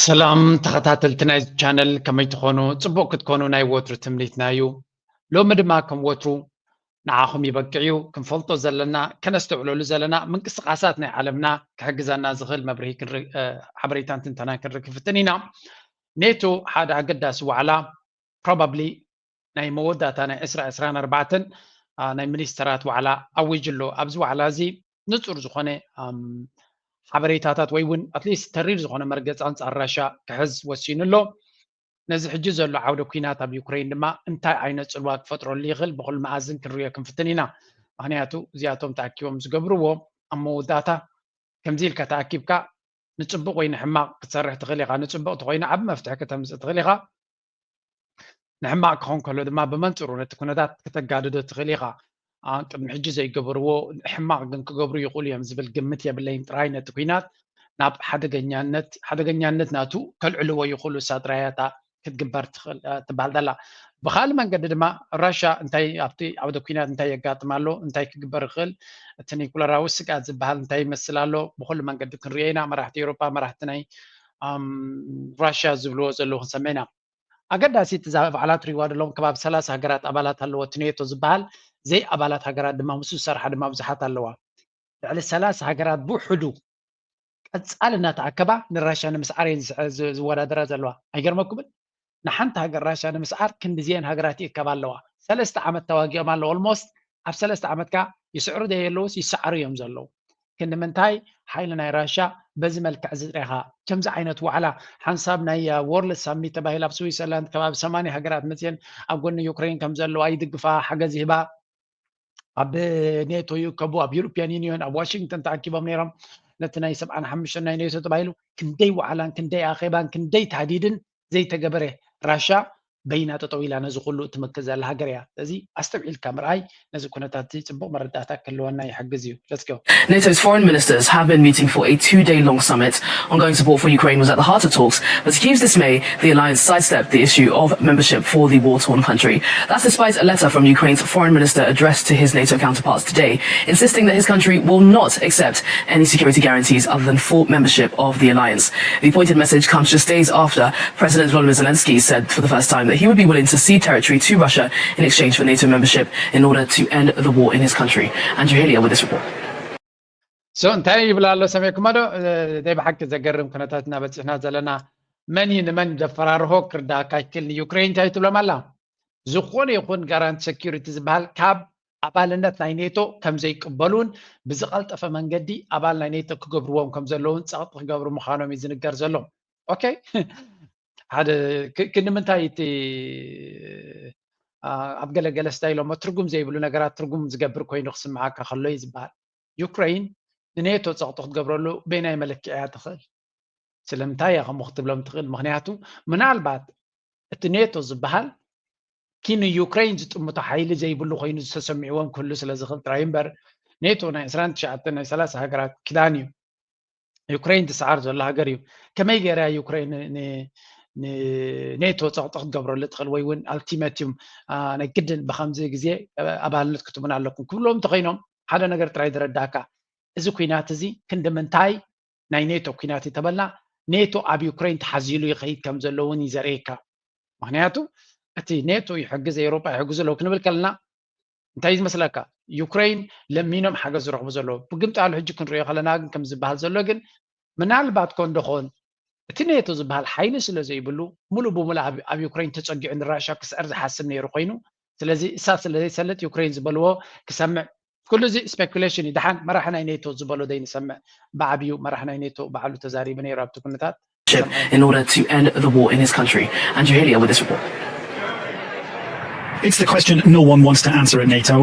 ሰላም ተኸታተልቲ ናይዚ ቻነል፣ ከመይ ትኾኑ? ጽቡቕ ክትኮኑ ናይ ወትሩ ትምኒትና እዩ። ሎሚ ድማ ከም ወትሩ ንዓኹም ይበቅዕ እዩ። ክንፈልጦ ዘለና፣ ከነስተውዕለሉ ዘለና ምንቅስቓሳት ናይ ዓለምና ክሕግዘና ዝኽእል መብርሂ ክንር-፣ እ፣ ሓበሬታን ትንተናን ክንርክብ ፍትን ኢና። ኔቶ ሓደ ኣገዳሲ ዋዕላ፣ ፕሮባብሊ ናይ መወዳእታ ናይ ዕስራ ዕስራን ኣርባዕተን፣ አ፣ ናይ ሚኒስተራት ዋዕላ ኣዊጁ ኣሎ። ኣብዚ ዋዕላ እዚ ንጹር ዝኾነ፣ ኣም፣ ሓበሬታታት ወይ እውን ኣትሊስት ተሪር ዝኾነ መርገጽ ኣንጻር ራሻ ክሕዝ ወሲኑ ኣሎ። ነዚ ሕጂ ዘሎ ዓውደ ኲናት ኣብ ዩክሬን ድማ እንታይ ዓይነት ጽልዋ ክፈጥረሉ ይኽእል ብኹሉ መኣዝን ክንሪኦ ክንፍትን ኢና። ምኽንያቱ እዚኣቶም ተኣኪቦም ዝገብርዎ ኣብ መወዳእታ ከምዚ ኢልካ ተኣኪብካ ንጽቡቕ ወይ ንሕማቕ ክትሰርሕ ትኽእል ኢኻ። ንጽቡቕ ተኾይኑ ዓቢ መፍትሒ ከተምጽእ ትኽእል ኢኻ። ንሕማቕ ክኾን ከሎ ድማ ብመንጽሩ ነቲ ኩነታት ከተጋድዶ ትኽእል ኢኻ። ኣ፣ ቅድሚ ሕጂ ዘይገበርዎ ሕማቕ ግን ክገብሩ ይኽእሉ እዮም ዝብል ግምት የብለይን ጥራይ ነቲ ኲናት ናብ ሓደገኛነት፣ ሓደገኛነት ናቱ ከልዕልዎ ይኽእሉ እሳ ጥራይ እያ እታ ክትግበር ትኽእል፣ እ፣ ትበሃል ዘላ። ብኻልእ መንገዲ ድማ ራሻ እንታይ ኣብቲ ዓውደ ኲናት እንታይ የጋጥም ኣሎ፣ እንታይ ክግበር ይኽእል፣ እቲ ኒኩለራዊ ስግኣት ዝበሃል እንታይ ይመስል ኣሎ፣ ብኹሉ መንገዲ ክንሪኦ ኢና። መራሕቲ ኤውሮጳ፣ መራሕቲ ናይ፣ ኣም፣ ራሻ ዝብልዎ ዘለዉ ክንሰምዕ ኢና። ኣገዳሲት እዛ በዓላ ትሪእዋ ዘለኹም ከባቢ ሰላሳ ሃገራት ኣባላት ኣለዎ እቲ ኔቶ ዝበሃል፣ ዘይ ኣባላት ሃገራት ድማ ምስኡ ዝሰርሓ ድማ ብዙሓት ኣለዋ። ልዕሊ ሰላሳ ሃገራት ብውሕዱ ቀጻሊ እናተኣከባ ንራሻ ንምስዓር እየን ዝስ-፣ ዝ-፣ ዝወዳደራ ዘለዋ። ኣይገርመኩምን? ንሓንቲ ሃገር ራሻ ንምስዓር ክንድዚአን ሃገራት ይእከባ ኣለዋ። ሰለስተ ዓመት ተዋጊኦም ኣለዉ። ኦልሞስት ኣብ ሰለስተ ዓመት ከኣ ይስዕሩ ዶ የለዉስ ይሰዓሩ እዮም ዘለዉ። ክንዲ ምንታይ ሓይሊ ናይ ራሻ በዚ መልክዕ እዚ ጥሬኻ ከምዚ ዓይነት ዋዕላ ሓንሳብ ናይ፣ አ፣ ወርልድ ሳሚት ተባሂሉ ኣብ ስዊዘርላንድ ከባቢ ሰማንያ ሃገራት መፅየን ኣብ ጎኒ ዩክሬን ከም ዘለዋ ይድግፋ፣ ሓገዝ ይህባ፣ ኣብ ኔቶ ይእከቡ፣ ኣብ ዩሮፒያን ዩኒዮን፣ ኣብ ዋሽንግተን ተኣኪቦም ነይሮም። ነቲ ናይ ሰብዓን ሓሙሽተን ናይ ኔቶ ተባሂሉ ክንደይ ዋዕላን ክንደይ ኣኼባን ክንደይ ታህዲድን ዘይተገበረ ራሻ በይና ጠጠው ኢላ ነዚ ኩሉ እትምክት ዘላ ሃገር እያ። ስለዚ ኣስተውዒልካ ምርኣይ ነዚ ኩነታት እዚ ጽቡቕ መረዳእታ ክህልወና ይሕግዝ እዩ። Let's go. NATO's foreign ministers have been meeting for a two-day-long summit. Ongoing support for Ukraine was at the heart of talks, but to Kyiv's dismay, the alliance sidestepped the issue of membership for the war-torn country. That's despite a letter from Ukraine's foreign minister addressed to his NATO counterparts today, insisting that his country will not accept any security guarantees other than full membership of the alliance. The pointed message comes just days after President Volodymyr Zelensky said for the first time that he would be willing to cede territory to Russia in exchange for NATO membership in order to end the war in his country. Andrew Hillier with this report. So እንታይ ይብላ ኣሎ ሰሚዕኩማ ዶ? እ፣ ደይ ብሓቂ ዘገርም ኩነታት እናበፅሕና ዘለና። መን እዩ ንመን ዘፈራርሆ ክርዳእካ ይክእል። ንዩክሬን እንታይ ትብሎም ኣላ? ዝኾነ ይኹን ጋራንት ሴኪሪቲ ዝበሃል ካብ ኣባልነት ናይ ኔቶ ከም ዘይቅበሉን ብዝቐልጠፈ መንገዲ ኣባል ናይ ኔቶ ክገብርዎም ከም ዘለውን ጸቕጢ ክገብሩ ምዃኖም እዩ ዝንገር ዘሎ። ኦኬ። ሓደ ክ-፣ ክንዲ ምንታይ እቲ፣ ኣ፣ ኣብ ገለ ገለ ስታይል እሞ ትርጉም ዘይብሉ ነገራት ትርጉም ዝገብር ኮይኑ ክስምዓካ ከሎ እዩ ዝበሃል። ዩክሬን ንኔቶ ጸቕጢ ክትገብረሉ በየናይ መለክዒ እያ ትኽእል? ስለምንታይ እያ ከምኡ ክትብሎም ትኽእል? ምኽንያቱ ምናልባት እቲ ኔቶ ዝበሃል ኪ ንዩክሬን ዝጥምቶ ሓይሊ ዘይብሉ ኮይኑ ዝተሰሚዕዎም ክህሉ ስለ ዝኽእል ጥራይ እምበር፣ ኔቶ ናይ ዕስራን ትሽዓተን ናይ ሰላሳ ሃገራት ክዳን እዩ። ዩክሬን ትሰዓር ዘሎ ሃገር እዩ። ከመይ ገይራ ዩክሬን ን-፣ ን-፣ ንኔቶ ጸቕጢ ክትገብረሉ ትኽእል ወይ እውን ኣልቲመቲዩም፣ ኣ፣ ናይ ግድን ብኸምዚ ግዜ፣ ኣ፣ ኣባልነት ክትቡን ኣለኩም ክብልዎም እንተኾይኖም፣ ሓደ ነገር ጥራይ ዝረዳእካ፣ እዚ ኲናት እዚ ክንዲ ምንታይ ናይ ኔቶ ኲናት እዩ ተበልና፣ ኔቶ ኣብ ዩክሬን ተሓዚሉ ይኸይድ ከም ዘሎ እውን እዩ ዘርእየካ። ምኽንያቱ እቲ ኔቶ ይሕግዝ፣ ኤውሮጳ ይሕግዙ ኣለዉ ክንብል ከለና እንታይ እዩ ዝመስለካ? ዩክሬን ለሚኖም ሓገዝ ዝረኽቡ ዘለዉ። ብግምጣሉ ሕጂ ክንሪኦ ከለና ግን ከም ዝበሃል ዘሎ ግን ምናልባት ኮን ደኾን እቲ ኔቶ ዝበሃል ሓይሊ ስለ ዘይብሉ፣ ሙሉእ ብሙሉእ ኣብ፣ ኣብ ዩክሬን ተጸጊዑ ንራሻ ክስዕር ዝሓስብ ነይሩ ኮይኑ፣ ስለዚ እሳ ስለ ዘይሰልጥ ዩክሬን ዝበልዎ ክሰምዕ፣ ኩሉ እዚ ስፔኩሌሽን እዩ። ደሓን መራሒ ናይ ኔቶ ዝበሎ ዘይንሰምዕ፣ ብዓብዩ መራሒ ናይ ኔቶ ባዕሉ ተዛሪቡ ነይሩ ኣብቲ ኩነታት። In order to end the war in his country. Andrew Hillier with this report. It's the question no one wants to answer at NATO.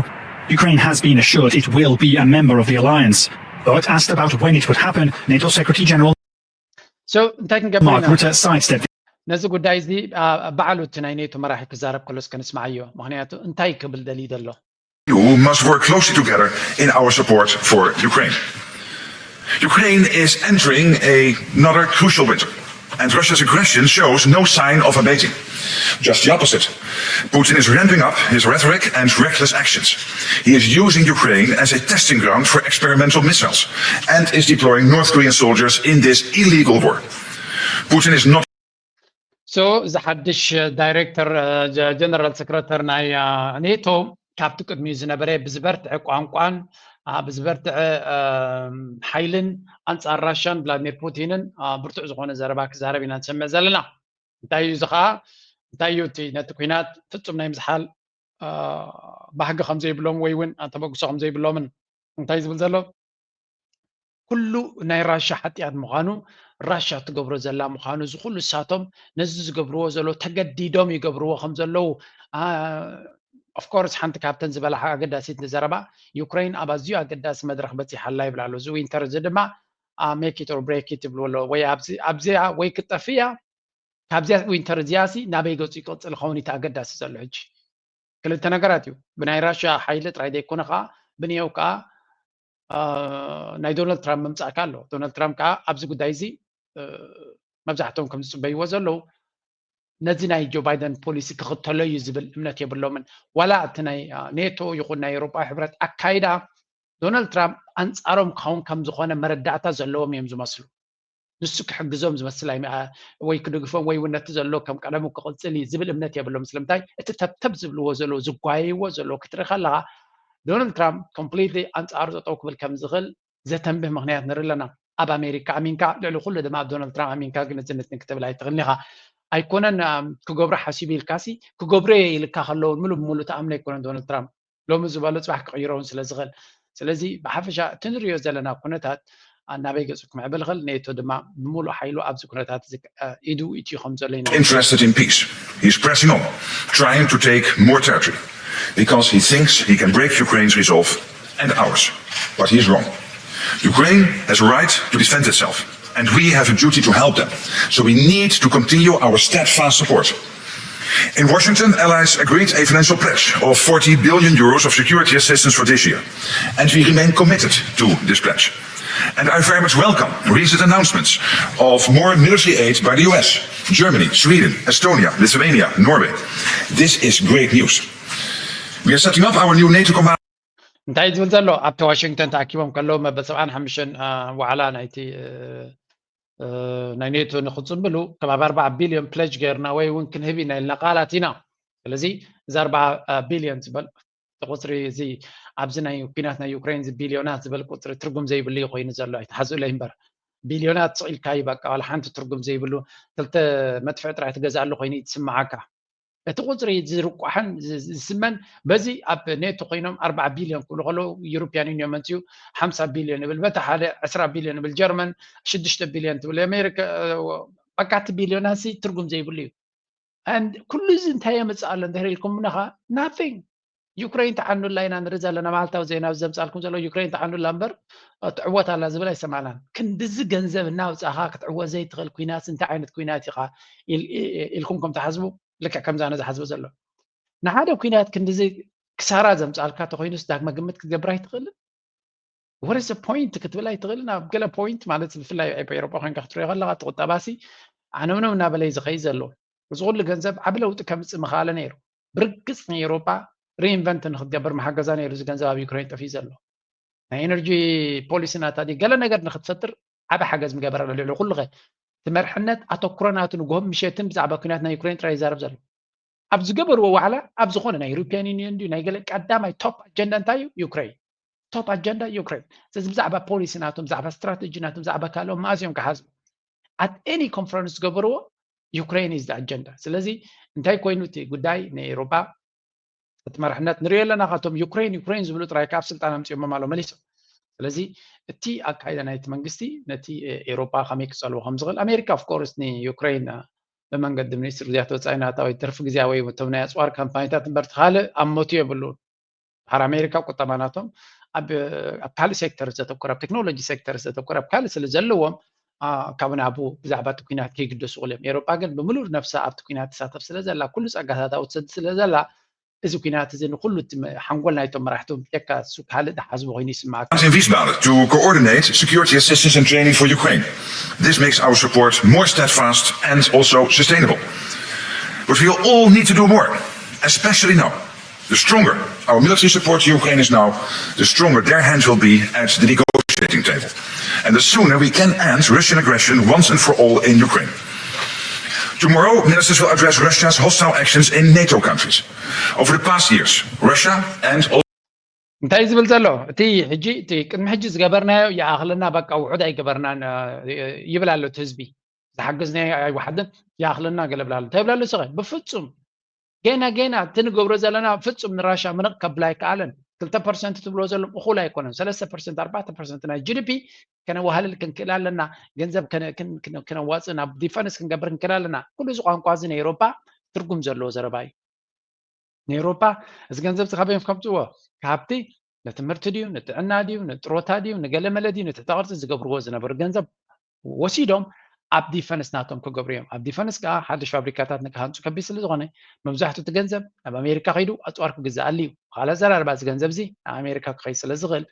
Ukraine has been assured it will be a member of the alliance, but asked about when it would happen, NATO Secretary General So እንታይ ክንገብር Mark ኢና? Rutte sidestepped ነዚ ጉዳይ እዚ፣ ኣ፣ ባዕሉ እቲ ናይ ኔቶ መራሒ ክዛረብ ከሎስ ከንስምዓዮ። ምኽንያቱ እንታይ ክብል ደልዩ ዘሎ? You must work closely together in our support for Ukraine. Ukraine is entering a-, another crucial winter, and Russia's aggression shows no sign of abating. Just the opposite. Putin is ramping up his rhetoric and reckless actions. He is using Ukraine as a testing ground for experimental missiles and is deploying North Korean soldiers in this illegal war. Putin is not So እዚ ሓድሽ ዳይሬክተር ጀነራል ሰክረተር ናይ ኔቶ ካብቲ ቅድሚኡ ዝነበረ ብዝበርትዐ ቋንቋን ብዝበርትዐ ሓይልን ኣንፃር ራሽያን ቭላድሚር ፑቲንን ብርቱዕ ዝኾነ ዘረባ ክዛረብ ኢና ንሰምዕ ዘለና። እንታይ እዩ እዚ ከዓ እንታይ እዩ እቲ ነቲ ኩናት ፍፁም ናይ ምዝሓል ባህጊ ከምዘይብሎም ወይ እውን ተበግሶ ከምዘይብሎምን እንታይ ዝብል ዘሎ ኩሉ ናይ ራሻ ሓጢኣት ምዃኑ ራሻ ትገብሮ ዘላ ምዃኑ እዚ ኩሉ እሳቶም ነዚ ዝገብርዎ ዘሎ ተገዲዶም ይገብርዎ ከም ዘለዉ ኦፍኮርስ ሓንቲ ካብተን ዝበላሓ ኣገዳሲት ዘረባ ዩክሬን ኣብ ኣዝዩ ኣገዳሲ መድረክ በፂሓ ኣላ ይብላ ኣሎ እዚ ዊንተር እዚ ድማ make it or break it ይብልዎ ኣለዎ ወይ ኣብዚኣ ወይ ክትጠፍእ እያ ካብዚኣ ዊንተር እዚኣ ሲ ናበይ ገፁ ይቅፅል ኸውን እቲ ኣገዳሲ ዘሎ ሕጂ ክልተ ነገራት እዩ ብናይ ራሽያ ሓይሊ ጥራይ ዘይኮነ ከዓ ብንየው ከዓ ናይ ዶናልድ ትራምፕ ምምፃእ ከዓ ኣሎ ዶናልድ ትራምፕ ከዓ ኣብዚ ጉዳይ እዚ መብዛሕትኦም ከም ዝፅበይዎ ዘለዉ ነዚ ናይ ጆ ባይደን ፖሊሲ ክኽተሎ እዩ ዝብል እምነት የብሎምን ዋላ እቲ ናይ ኔቶ ይኹን ናይ ኤሮጳ ሕብረት ኣካይዳ ዶናልድ ትራምፕ ኣንፃሮም ክኸውን ከም ዝኾነ መረዳእታ ዘለዎም እዮም ዝመስሉ ንሱ ክሕግዞም ዝመስል ወይ ክድግፎም ወይ እውን ነቲ ዘሎ ከም ቀደሙ ክቕፅል እዩ ዝብል እምነት የብሎም ስለምንታይ እቲ ተብተብ ዝብልዎ ዘለዉ ዝጓየይዎ ዘለዉ ክትርኢ ከለካ ዶናልድ ትራምፕ ኮምፕሊትሊ ኣንፃሩ ጠጠው ክብል ከም ዝኽእል ዘተንብህ ምክንያት ንርኢ ኣለና ኣብ ኣሜሪካ ኣሚንካ ልዕሊ ኩሉ ድማ ኣብ ዶናልድ ትራምፕ ኣሚንካ ግንፅንትን ክትብል ኣይትኽእልን ኢኻ ኣይኮነን ክገብሮ ሓሲቡ ኢልካሲ ክገብሮ እየ ኢልካ ከለውን ሙሉ ብሙሉ ተኣምኖ ኣይኮነን ዶናልድ ትራምፕ ሎሚ ዝበሎ ፅባሕ ክቕይሮ እውን ስለ ዝኽእል ስለዚ ብሓፈሻ እቲ ንሪኦ ዘለና ኩነታት ናበይ ገፁ ክምዕብል ይኽእል ኔቶ ድማ ብምሉእ ሓይሉ ኣብዚ ኩነታት ኢዱ ኢትዩ ከም ዘሎ ኢና interested in peace. He's pressing on, trying to take more territory because he thinks he can break Ukraine's resolve and ours. But he's wrong. Ukraine has a right to defend itself, and we have a duty to help them. So we need to continue our steadfast support. In Washington, allies agreed a financial pledge of forty billion euros of security assistance for this year, and we remain committed to this pledge. And I very much welcome recent announcements of more military aid by the U S, Germany, Sweden, Estonia, Lithuania, Norway. This is great news. We are setting up our new NATO command. እንታይ ዝብል ዘሎ ኣብቲ ዋሽንግተን ተኣኪቦም ከለዉ መበል ሰብዓን ሓሙሽተን ዋዕላ ናይቲ ናይ ኔቶ ንክፅምብሉ ከባቢ ኣርባዓ ቢልዮን ፕለጅ ገይርና ወይ እውን ክንህብ ኢና ኢልና ቃላት ኢና ስለዚ እዚ ኣርባዓ ቢልዮን ዝበል ቁፅሪ እዚ ኣብዚ ናይ ኩናት ናይ ዩክሬን እዚ ቢልዮናት ዝበል ቁፅሪ ትርጉም ዘይብሉ እዩ ኮይኑ ዘሎ ኣይትሓዝኡለይ እምበር ቢልዮናት ስቕ ኢልካ እዩ በቃ ዋላ ሓንቲ ትርጉም ዘይብሉ ክልተ መጥፍዕ ጥራይ ትገዝኣሉ ኮይኑ እዩ ትስምዓካ እቲ ቁፅሪ ዝርቋሕን ዝስመን በዚ ኣብ ኔቶ ኮይኖም ኣርባዓ ቢልዮን ክብሉ ከለዉ ዩሮፕያን ዩኒዮን መፅኡ ሓምሳ ቢልዮን ይብል በቲ ሓደ ዕስራ ቢልዮን ይብል ጀርመን ሽዱሽተ ቢልዮን ትብል ኣሜሪካ በቃ እቲ ቢልዮናት ትርጉም ዘይብሉ እዩ ኩሉ እዚ እንታይ የምፅእ ኣሎ እንድሕር ኢልኩምና ከዓ nothing ዩክሬን ተዓኑላ ኢና ንርኢ ዘለና መዓልታዊ ዜና ዘምፃልኩም ዘሎ ዩክሬን ተዓኑላ እምበር ትዕወት ኣላ ዝብል ኣይሰማዕናን ክንድዚ ገንዘብ እናውፃእካ ክትዕወት ዘይትኽእል ኩናት እንታይ ዓይነት ኩናት ኢኻ ኢልኩም ከም ትሓስቡ ልክዕ ከምዛ ነዚ ሓስቡ ዘሎ ንሓደ ኩናት ክንድዚ ክሳራ ዘምፃልካ ተኮይኑስ ዳግመ ግምት ክትገብር ኣይትኽእልን ወረሰ ፖይንት ክትብል ኣይትኽእልን ኣብ ገለ ፖይንት ማለት ብፍላይ ኣብ ኤሮጳ ኮንካ ክትሪኦ ከለካ እቲ ቁጠባሲ ዓነውነው እናበለ እዩ ዝኸይድ ዘሎ እዚ ኩሉ ገንዘብ ዓብ ለውጢ ከምፅእ ምኽኣለ ነይሩ ብርግፅ ንኤሮጳ ሪኢንቨንት ንክትገብር መሓገዛ ነይሩ እዚ ገንዘብ ኣብ ዩክሬን ጠፊኡ ዘሎ ናይ ኤነርጂ ፖሊሲ ናታ ገለ ነገር ንክትፈጥር ዓብ ሓገዝ ምገበረ ልዕሊ ኩሉ ከ እቲ መርሕነት ኣተኩሮ ናቱ ንግሆን ምሸትን ብዛዕባ ኩናት ናይ ዩክሬን ጥራይ ይዛረብ ዘሎ ኣብ ዝገበርዎ ዋዕላ ኣብ ዝኾነ ናይ ዩሮፒያን ዩኒየን ድዩ ናይ ገለ ቀዳማይ ቶፕ ኣጀንዳ እንታይ እዩ ዩክሬን ቶፕ ኣጀንዳ ዩክሬን ስለዚ ብዛዕባ ፖሊሲ ናቶም ብዛዕባ ስትራተጂ ናቶም ብዛዕባ ካልኦም መኣስ እዮም ክሓዝቡ at any conference ዝገበርዎ ዩክሬን is agenda ስለዚ እንታይ ኮይኑ እቲ ጉዳይ ናይ ኤሮፓ እቲ መራሕነት ንሪኦ ኣለና ካብቶም ዩክሬን ዩክሬን ዝብሉ ጥራይ ካብ ስልጣን ኣምፅኦሞም ኣሎ መሊሶም ስለዚ እቲ ኣካይዳ ናይቲ መንግስቲ ነቲ ኤሮፓ ከመይ ክፀልዎ ከም ዝኽእል ኣሜሪካ of course ንዩክሬን ብመንገዲ ሚኒስትር ጉዳያት ወፃኢ ናታ ወይ ትርፊ ግዝያ ወይ እቶም ናይ ኣፅዋር ካምፓኒታት እምበር ካልእ ኣብ ሞቱ የብሉን ድሓር ኣሜሪካ ቁጠባ ናቶም ኣብ ካልእ ሴክተር ዘተኮረ ኣብ ቴክኖሎጂ ሴክተር ዘተኮረ ኣብ ካልእ ስለ ዘለዎም ካብ ናብኡ ብዛዕባ እቲ ኩናት ከይግደሱ ክእሉ እዮም ኤሮጳ ግን ብምሉእ ነፍሳ ኣብቲ ኩናት ትሳተፍ ስለ ዘላ ኩሉ ፀጋታት ኣውትሰድ ስለ ዘላ እዚ ኩናት እዚ ንኩሉ ሓንጎል ናይቶም መራሕቱ የካ እሱ ካልእ ዝሓዝቡ ኮይኑ ይስማዓካ in Wiesbaden to coordinate security assistance and training for Ukraine. This makes our support more steadfast and also sustainable. But we all need to do more, especially now. The stronger our military support to Ukraine is now, the stronger their hand will be at the negotiating table. And the sooner we can end Russian aggression once and for all in Ukraine. Tomorrow, ministers will address Russia's hostile actions in NATO countries. Over the past years, Russia and all እንታይ እዩ ዝብል ዘሎ? እቲ ሕጂ እቲ ቅድሚ ሕጂ ዝገበርናዮ ይኣኽለና፣ በቃ ውሑድ ኣይገበርናን ይብል ኣሎ እቲ ህዝቢ። ዝሓገዝናዮ ኣይወሓድን፣ ይኣኽለና ገለ ብላ ኣሎ። እንታይ ብላ ኣሎ? ስኸ ብፍጹም ገና ገና እቲ ንገብሮ ዘለና ፍጹም ንራሻ ምንቕ ከብላ ኣይከኣለን። ክልተ ፐርሰንት ትብሎ ዘለኹም እኹል ኣይኮነን። ሰለስተ ፐርሰንት ኣርባዕተ ፐርሰንት ናይ ጂ ዲ ፒ ከነዋህልል ክንክእል ኣለና። ገንዘብ ከነዋፅእ ናብ ዲፈንስ ክንገብር ክንክእል ኣለና። ኩሉ እዚ ቋንቋ እዚ ናይ ኤሮፓ ትርጉም ዘለዎ ዘረባ እዩ። ንኤውሮጳ እዚ ገንዘብ እዚ ካበይ ከምፅዎ? ካብቲ ንትምህርቲ ድዩ ንጥዕና ድዩ ንጥሮታ ድዩ ንገለመለ ድዩ ንትሕተ ቅርፂ ዝገብርዎ ዝነበሩ ገንዘብ ወሲዶም ኣብ ዲፈንስ ናቶም ክገብሩ እዮም። ኣብ ዲፈንስ ከዓ ሓድሽ ፋብሪካታት ንክሃንፁ ከቢድ ስለ ዝኾነ መብዛሕትኡ እቲ ገንዘብ ናብ ኣሜሪካ ከይዱ ኣፅዋር ክግዛኣሉ እዩ። ብካልእ ኣዘራርባ እዚ ገንዘብ እዚ ናብ ኣሜሪካ ክኸይድ ስለ ዝኽእል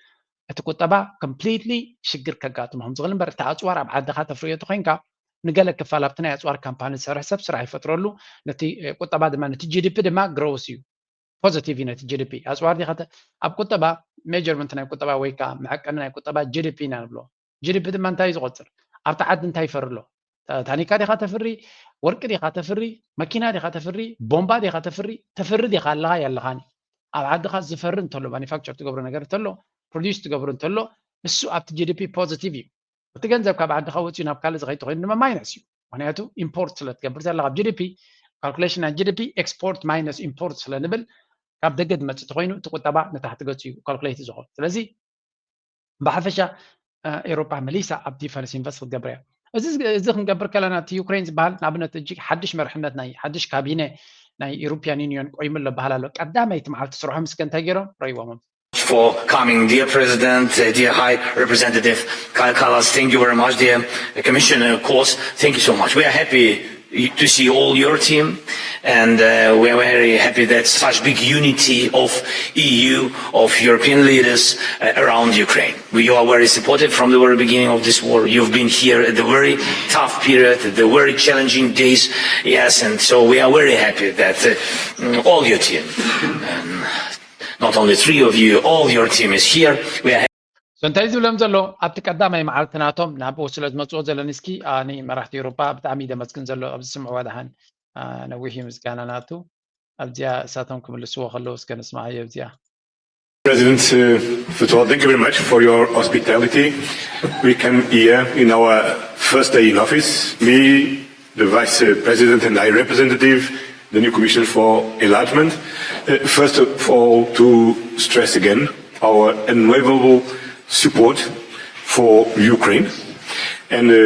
እቲ ቁጠባ ኮምፕሊትሊ ሽግር ከጋጥሞ ከም ዝኽእል እምበር እቲ ኣፅዋር ኣብ ዓድኻ ተፍርዮ ተኮይንካ ንገለ ክፋል ኣብቲ ናይ ኣፅዋር ካምፓኒ ዝሰርሕ ሰብ ስራሕ ይፈጥረሉ። ነቲ ቁጠባ ድማ ነቲ ጂ ዲ ፒ ድማ ግሮውስ እዩ ፖዘቲቭ እዩ ነቲ ጂ ዲ ፒ። ኣፅዋር ዲኻ ኣብ ቁጠባ ሜጀርመንት ናይ ቁጠባ ወይ ከዓ መዐቀኒ ናይ ቁጠባ ጂ ዲ ፒ ኢና ንብሎ። ጂ ዲ ፒ ድማ እንታይ እዩ ዝቆፅር? ኣብቲ ዓዲ እንታይ ይፈሪ ኣሎ? ታኒካ ዲኻ ተፍሪ? ወርቂ ዲኻ ተፍሪ? መኪና ዲኻ ተፍሪ? ቦምባ ዲኻ ተፍሪ? ተፍሪ ዲኻ ኣለኻ የለኻን? ኣብ ዓድኻ ዝፈሪ እንተሎ ማኒፋክቸር ትገብሮ ነገር እንተሎ ፕሮዲስ ትገብሮ እንተሎ ንሱ ኣብቲ ጂ ዲ ፒ ፖዘቲቭ እዩ። እቲ ገንዘብ ካብ ዓድኻ ወፂኡ ናብ ካልእ ዝኸይድ ተኮይኑ ድማ ማይነስ እዩ። ምክንያቱ ኢምፖርት ስለ ትገብር ዘለካ ኣብ ጂ ዲ ፒ ካልኩሌሽን ናይ ጂ ዲ ፒ ኤክስፖርት ማይነስ ኢምፖርት ስለ ንብል ካብ ደገ ዝመፅእ ተኮይኑ እቲ ቁጠባ ንታሕቲ ገፁ እዩ ካልኩሌት ዝኸውን። ስለዚ ብሓፈሻ ኤሮፓ መሊሳ ኣብ ዲፈንስ ኢንቨስት ክትገብር እያ። እዚ እዚ ክንገብር ከለና እቲ ዩክሬን ዝበሃል ንኣብነት እጅግ ሓድሽ መርሕነት ናይ ሓድሽ ካቢነ ናይ ኢሮፒያን ዩኒዮን ቆይሙ ኣሎ በሃል ኣሎ። ቀዳመይቲ መዓልቲ ስርሖም እስከ እንታይ ገይሮም ረይዎም for coming, dear President, uh, dear High Representative Kaja Kallas. Thank you very much, dear Commissioner Kroes. Thank you so much. We are happy to see all your team, and uh, we are very happy that such big unity of E U, of European leaders uh, around Ukraine. We are very supportive from the very beginning of this war. You've been here at the very tough period, at the very challenging days, yes, and so we are very happy that uh, all your team. Um, not only three of you, all your team is here. We are so እንታይ ዝብሎም ዘሎ ኣብቲ ቀዳማይ መዓልቲ ናቶም ናብኡ ስለ ዝመፅዎ ዘለንስኪ ኣኒ መራሕቲ ኤውሮፓ ብጣዕሚ ደመስግን ዘሎ ኣብዚ ስምዕዋ ደሓን ነዊሕ እዩ ምስጋና ናቱ ኣብዚኣ እሳቶም ክምልስዎ ከለዉ እስከ ንስማዓዮ ኣብዚኣ President uh, Futual, thank you very much for your hospitality. We came here in our first day in office. Me, the Vice President and High Representative, the new Commission for Enlargement. Uh, first of all, to stress again our unwavering support for Ukraine. And uh,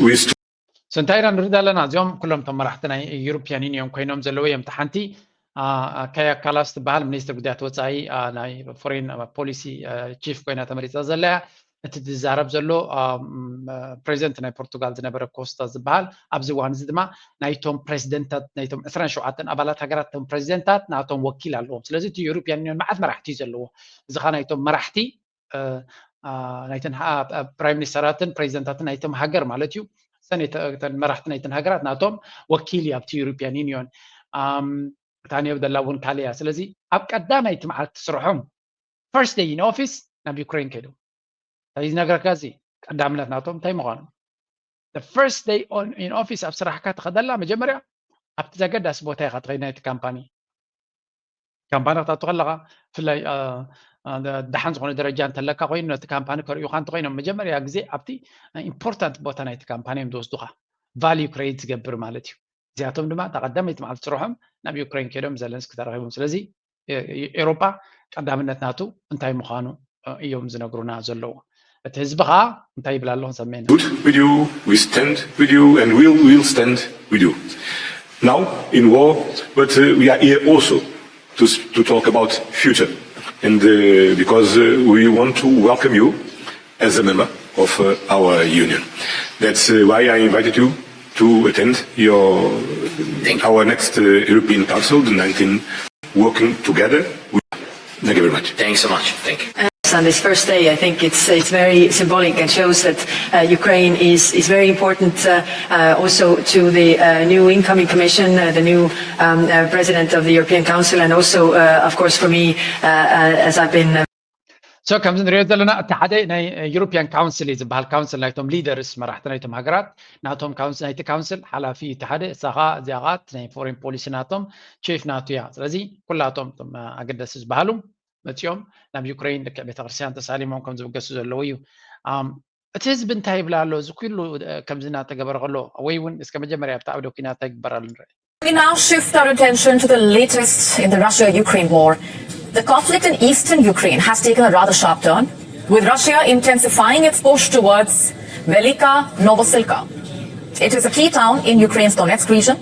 we so እንታይ ኢና ንርኢ ዘለና እዚኦም ኩሎም ቶም መራሕቲ ናይ ዩሮፒያን ዩኒዮን ኮይኖም ዘለዉ እዮም። እቲ ሓንቲ ካያ ካላስ ትበሃል ሚኒስትር ጉዳያት ወፃኢ ናይ ፎሬን ፖሊሲ ቺፍ ኮይና ተመሪፃ ዘላ እያ። እቲ ዝዛረብ ዘሎ ፕሬዚደንት ናይ ፖርቱጋል ዝነበረ ኮስታ ዝበሃል ኣብዚ እዋን እዚ ድማ ናይቶም ፕሬዚደንታት ናይቶም ዕስራን ሸውዓተን ኣባላት ሃገራት ቶም ፕሬዚደንታት ናቶም ወኪል ኣለዎም። ስለዚ እቲ ዩሮፒያን ዩኒዮን መዓት መራሕቲ እዩ ዘለዎ። እዚ ኻ ናይቶም መራሕቲ ናይተን ፕራይም ሚኒስተራትን ፕሬዚደንታትን ናይቶም ሃገር ማለት እዩ። ሰን መራሕቲ ናይተን ሃገራት ናቶም ወኪል እዩ ኣብቲ ዩሮፒያን ዩኒዮን። ታንዮ ደላ እውን ካልእ እያ። ስለዚ ኣብ ቀዳመይቲ መዓልቲ ስርሖም ፈርስት ደይ ኢን ኦፊስ ናብ ዩክሬን ከይዶም። እንታይ ዝነግረካ እዚ ቀዳምነት ናቶም እንታይ ምዃኑ። ፈርስት ደይ ኢን ኦፊስ ኣብ ስራሕካ ትኸደላ መጀመርያ ኣብቲ ዘገዳሲ ቦታ ኢኻ ትኸይድ ናይቲ ካምፓኒ። ካምፓኒ ክትኣቱ ከለኻ ብፍላይ ደሓን ዝኾነ ደረጃ እንተለካ ኮይኑ ነቲ ካምፓኒ ከርእዩኻ እንተኮይኖም መጀመርያ ግዜ ኣብቲ ኢምፖርታንት ቦታ ናይቲ ካምፓኒ እዮም ዝወስዱኻ። ቫልዩ ክሬት ዝገብር ማለት እዩ። እዚኣቶም ድማ እታ ቀዳመይቲ መዓልቲ ስርሖም ናብ ዩክሬን ከይዶም ዘለንስኪ ተራኺቦም። ስለዚ ኤሮፓ ቀዳምነት ናቱ እንታይ ምዃኑ እዮም ዝነግሩና ዘለዉ። እቲ ህዝቢ ከዓ እንታይ ይብል ኣሎ ክንሰምዕ ኢና። Good with you, we stand with you and will will stand with you. Now in war, but uh, we are here also to, to talk about future. And uh, because uh, we want to welcome you as a member of uh, our union. That's uh, why I invited you to attend your our next uh, European Council, the nineteen, working together. Thank you very much. Thanks so much. Thank you. On this first day, I think it's it's very symbolic and shows that uh, Ukraine is is very important uh, uh, also to the uh, new incoming Commission, uh, the new um, uh, President of the European Council, and also, uh, of course, for me, uh, uh, as I've been. Uh, So ከምዚ ንሪኦ ዘለና እቲ ሓደ ናይ European Council እዩ ዝበሃል፣ ካውንስል ናይቶም ሊደርስ፣ መራሕቲ ናይቶም ሃገራት፣ ናቶም ካውንስል፣ ናይቲ ካውንስል ሓላፊ እዩ እቲ ሓደ። እሳ ኸዓ እዚኣ ኸዓ ናይ ፎሬን ፖሊሲ ናቶም ቺፍ ናቱ እያ። ስለዚ ኩላቶም እቶም ኣገደሲ ዝበሃሉ መፂኦም ናብ ዩክሬን ልክዕ ቤተክርስትያን ተሳሊሞም ከም ዝብገሱ ዘለዉ እዩ። እቲ ህዝቢ እንታይ ይብል ኣሎ? እዚ ኩሉ ከምዚ እናተገበረ ከሎ፣ ወይ እውን እስከ መጀመርያ ኣብቲ ዓውደ ኩናት እንታይ ይግበር ኣሎ ንርኢ። We now shift our attention to the latest in the Russia-Ukraine war. The conflict in eastern Ukraine has taken a rather sharp turn, with Russia intensifying its push towards Velika Novosilka. It is a key town in Ukraine's Donetsk region.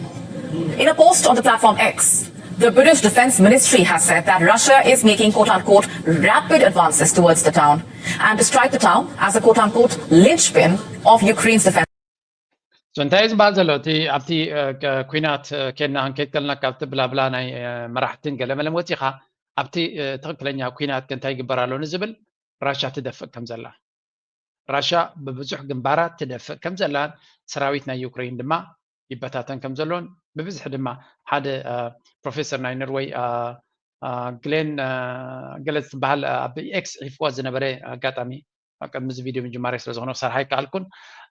In a post on the platform X, the British Defense Ministry has said that Russia is making quote unquote rapid advances towards the town and described the town as a quote unquote linchpin of Ukraine's defense. So እንታይ እዩ ዝበሃል ዘሎ? እቲ ኣብቲ ኩናት ኬድና ክንከይድ ከለና ካብቲ ብላብላ ናይ መራሕትን ገለመለን ወፂኻ ኣብቲ ትኽክለኛ ኩናት ከ እንታይ ይግበር ኣሎ ንዝብል ራሻ ትደፍእ ከም ዘላ፣ ራሻ ብብዙሕ ግንባራት ትደፍእ ከም ዘላን ሰራዊት ናይ ዩክሬን ድማ ይበታተን ከም ዘሎን ብብዝሒ ድማ ሓደ ፕሮፌሰር ናይ ኖርወይ ግሌን ገለ ዝበሃል ኣብ ኤክስ ጽሒፍዋ ዝነበረ ኣጋጣሚ ኣብ ቅድሚ እዚ ቪድዮ ምጅማረይ ስለ ዝኾነ ክሰርሓ ኣይከኣልኩን።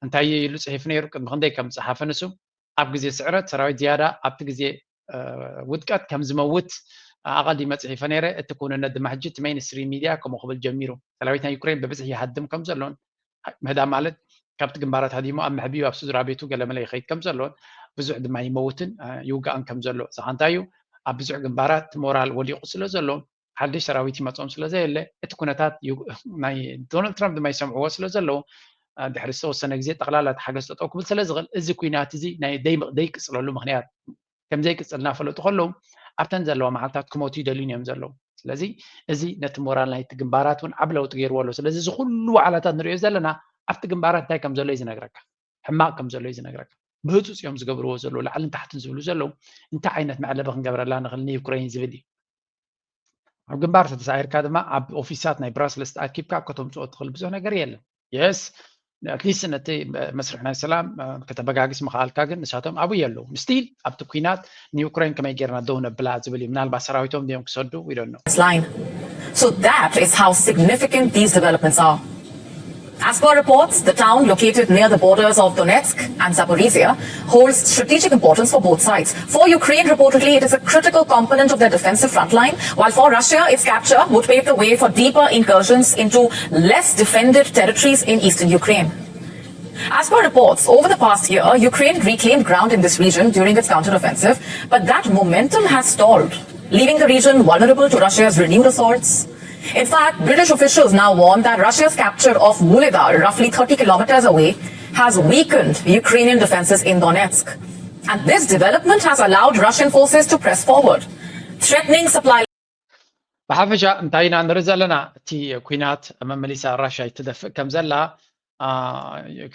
እንታይ ኢሉ ጽሒፉ ነይሩ? ቅድሚ ክንደይ ከም ዝጸሓፈ ንሱ ኣብ ግዜ ስዕረት ሰራዊት ዝያዳ ኣብቲ ግዜ ውድቀት ከም ዝመውት ኣቐዲመ ጽሒፈ ነይረ። እቲ ክውንነት ድማ ሕጂ እቲ ሜይንስትሪም ሚድያ ከምኡ ክብል ጀሚሩ። ሰራዊት ናይ ዩክሬን ብብዝሒ ይሃድም ከም ዘሎን ምህዳም ማለት ካብቲ ግንባራት ሃዲሙ ኣብ መሕቢኡ ኣብ ስድራ ቤቱ ገለመለ ይኸይድ ከም ዘሎን ብዙሕ ድማ ይመውትን ይውጋእን ከም ዘሎ እዛ እንታይ እዩ ኣብ ብዙሕ ግንባራት ሞራል ወዲቑ ስለ ዘሎ ሓድሽ ሰራዊት ይመፅኦም ስለ ዘየለ እቲ ኩነታት ናይ ዶናልድ ትራምፕ ድማ ይሰምዕዎ ስለ ዘለዉ ድሕሪ ዝተወሰነ ግዜ ጠቕላላ እቲ ሓገዝ ጠጠው ክብል ስለ ዝኽእል እዚ ኩናት እዚ ናይ ደይቅፅለሉ ምክንያት ከም ዘይቅፅል እናፈለጡ ከለዉ ኣብተን ዘለዋ መዓልታት ክሞቱ ይደልዩን እዮም ዘለዉ። ስለዚ እዚ ነቲ ሞራል ናይቲ ግንባራት እውን ዓብ ለውጢ ገይርዎ ኣሎ። ስለዚ እዚ ኩሉ ዋዕላታት ንሪኦ ዘለና ኣብቲ ግንባራት እንታይ ከም ዘሎ እዩ ዝነግረካ፣ ሕማቕ ከም ዘሎ እዩ ዝነግረካ። ብህፁፅ እዮም ዝገብርዎ ዘለዉ፣ ላዕልን ታሕትን ዝብሉ ዘለዉ። እንታይ ዓይነት መዕለቢ ክንገብረላ ንኽእል ንዩክሬን ዝብል እዩ። ኣብ ግንባር ተተሳዒርካ ድማ ኣብ ኦፊሳት ናይ ብራስለስ ተኣኪብካ ከተምፅኦ ትኽእል ብዙሕ ነገር የለን። የስ ኣትሊስት ነቲ መስርሕ ናይ ሰላም ከተበጋግስ ምኽኣልካ ግን ንሳቶም ኣብኡ የለውን። ስቲል ኣብቲ ኩናት ንዩክሬን ከመይ ጌርና ደው ነብላ ዝብል እዩ። ምናልባት ሰራዊቶም ድዮም ክሰዱ we don't know. So that is how significant these developments are. As per reports, the town located near the borders of Donetsk and Zaporizhia holds strategic importance for both sides. For Ukraine, reportedly, it is a critical component of their defensive frontline, while for Russia, its capture would pave the way for deeper incursions into less defended territories in eastern Ukraine. As per reports, over the past year, Ukraine reclaimed ground in this region during its counteroffensive, but that momentum has stalled, leaving the region vulnerable to Russia's renewed assaults. In fact, British officials now warn that Russia's capture of Wuhledar, roughly thirty kilometers away, has weakened Ukrainian defenses in Donetsk. And this development has allowed Russian forces to press forward, threatening supply ብሓፈሻ እንታይ ኢና ንርኢ ዘለና? እቲ ኩናት መመሊሳ ራሻ ትደፍእ ከም ዘላ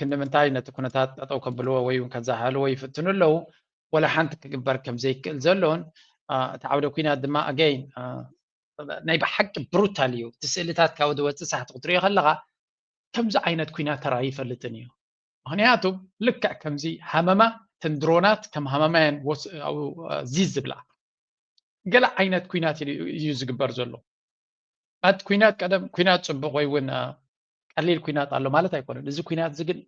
ክንዲ ምንታይ ነቲ ኩነታት ጠጠው ከብልዎ ወይ እውን ከዛሃልዎ ይፍትኑ ኣለዉ። ወላ ሓንቲ ክግበር ከም ዘይክእል ዘሎን እቲ ዓውደ ኩናት ድማ ኣገይን ናይ ብሓቂ ብሩታል እዩ። እቲ ስእልታት ካብ ዝወፅእ ሳሕቲ ክትሪኦ ከለኻ ከምዚ ዓይነት ኩናት ተራእዩ ይፈልጥን እዩ። ምክንያቱ ልክዕ ከምዚ ሃመማ እተን ድሮናት ከም ሃመማ እየን ዚዝ ዝብላ። ገለ ዓይነት ኩናት እዩ ዝግበር ዘሎ። ኣቲ ኩናት ቀደም ኩናት ፅቡቅ ወይ እውን ቀሊል ኩናት ኣሎ ማለት ኣይኮነን። እዚ ኩናት እዚ ግን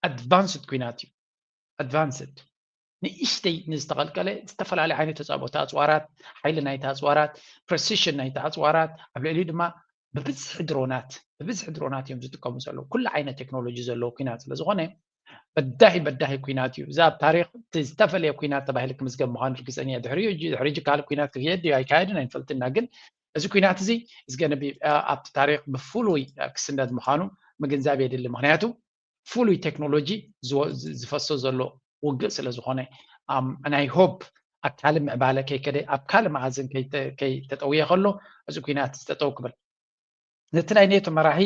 ኣድቫንስድ ኩናት እዩ። ኣድቫንስድ ንእሽተይ ንዝተቐልቀለ ዝተፈላለዩ ዓይነት ተፃብኦት ኣፅዋራት፣ ሓይሊ ናይቲ ኣፅዋራት፣ ፕረሲሽን ናይቲ ኣፅዋራት፣ ኣብ ልዕሊኡ ድማ ብብዝሒ ድሮናት ብብዝሒ ድሮናት እዮም ዝጥቀሙ ዘለዉ። ኩሉ ዓይነት ቴክኖሎጂ ዘለዎ ኩናት ስለ ዝኾነ በዳሂ በዳሂ ኩናት እዩ። እዚ ኣብ ታሪክ እቲ ዝተፈለየ ኩናት ተባሂሉ ክምዝገብ ምዃኑ ርግፀኛ እየ። ድሕሪኡ ሕጂ ድሕሪ ሕጂ ካልእ ኩናት ክካየድ ድዩ ኣይካየድን ኣይንፈልጥና፣ ግን እዚ ኩናት እዚ is gonna be ኣብቲ ታሪክ ብፍሉይ ክስነድ ምዃኑ ምግንዛብ የድሊ። ምክንያቱ ፍሉይ ቴክኖሎጂ ዝፈሶ ዘሎ ውግእ ስለ ዝኾነ and I hope ኣብ ካልእ ምዕባለ ከይከደ ኣብ ካልእ መኣዝን ከይተጠውየ ከሎ እዚ ኩናት እዚ ጠጠው ክብል ነቲ ናይ ኔቶ መራሒ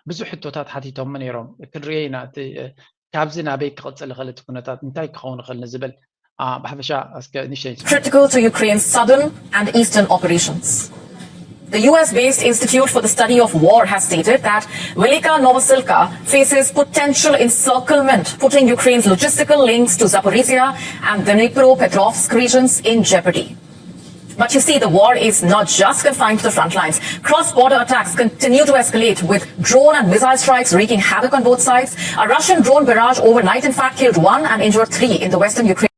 ብዙሕ ሕቶታት ሓቲቶሞ ነይሮም። ክንርእዮ ኢና እቲ ካብዚ ናበይ ክቕፅል ይኽእል እቲ ኩነታት እንታይ ክኸውን ይኽእል ንዝብል ብሓፈሻ እስከ ንሸይ critical to Ukraine's southern and eastern operations. The U S-based Institute for the Study of War has stated that Velika Novosilka faces potential encirclement, putting Ukraine's logistical links to Zaporizhia and Dnipropetrovsk regions in jeopardy. But you see, the war is not just confined to the front lines. Cross border attacks continue to escalate, with drone and missile strikes wreaking havoc on both sides. A Russian drone barrage overnight, in fact, killed one and injured three in the western Ukraine.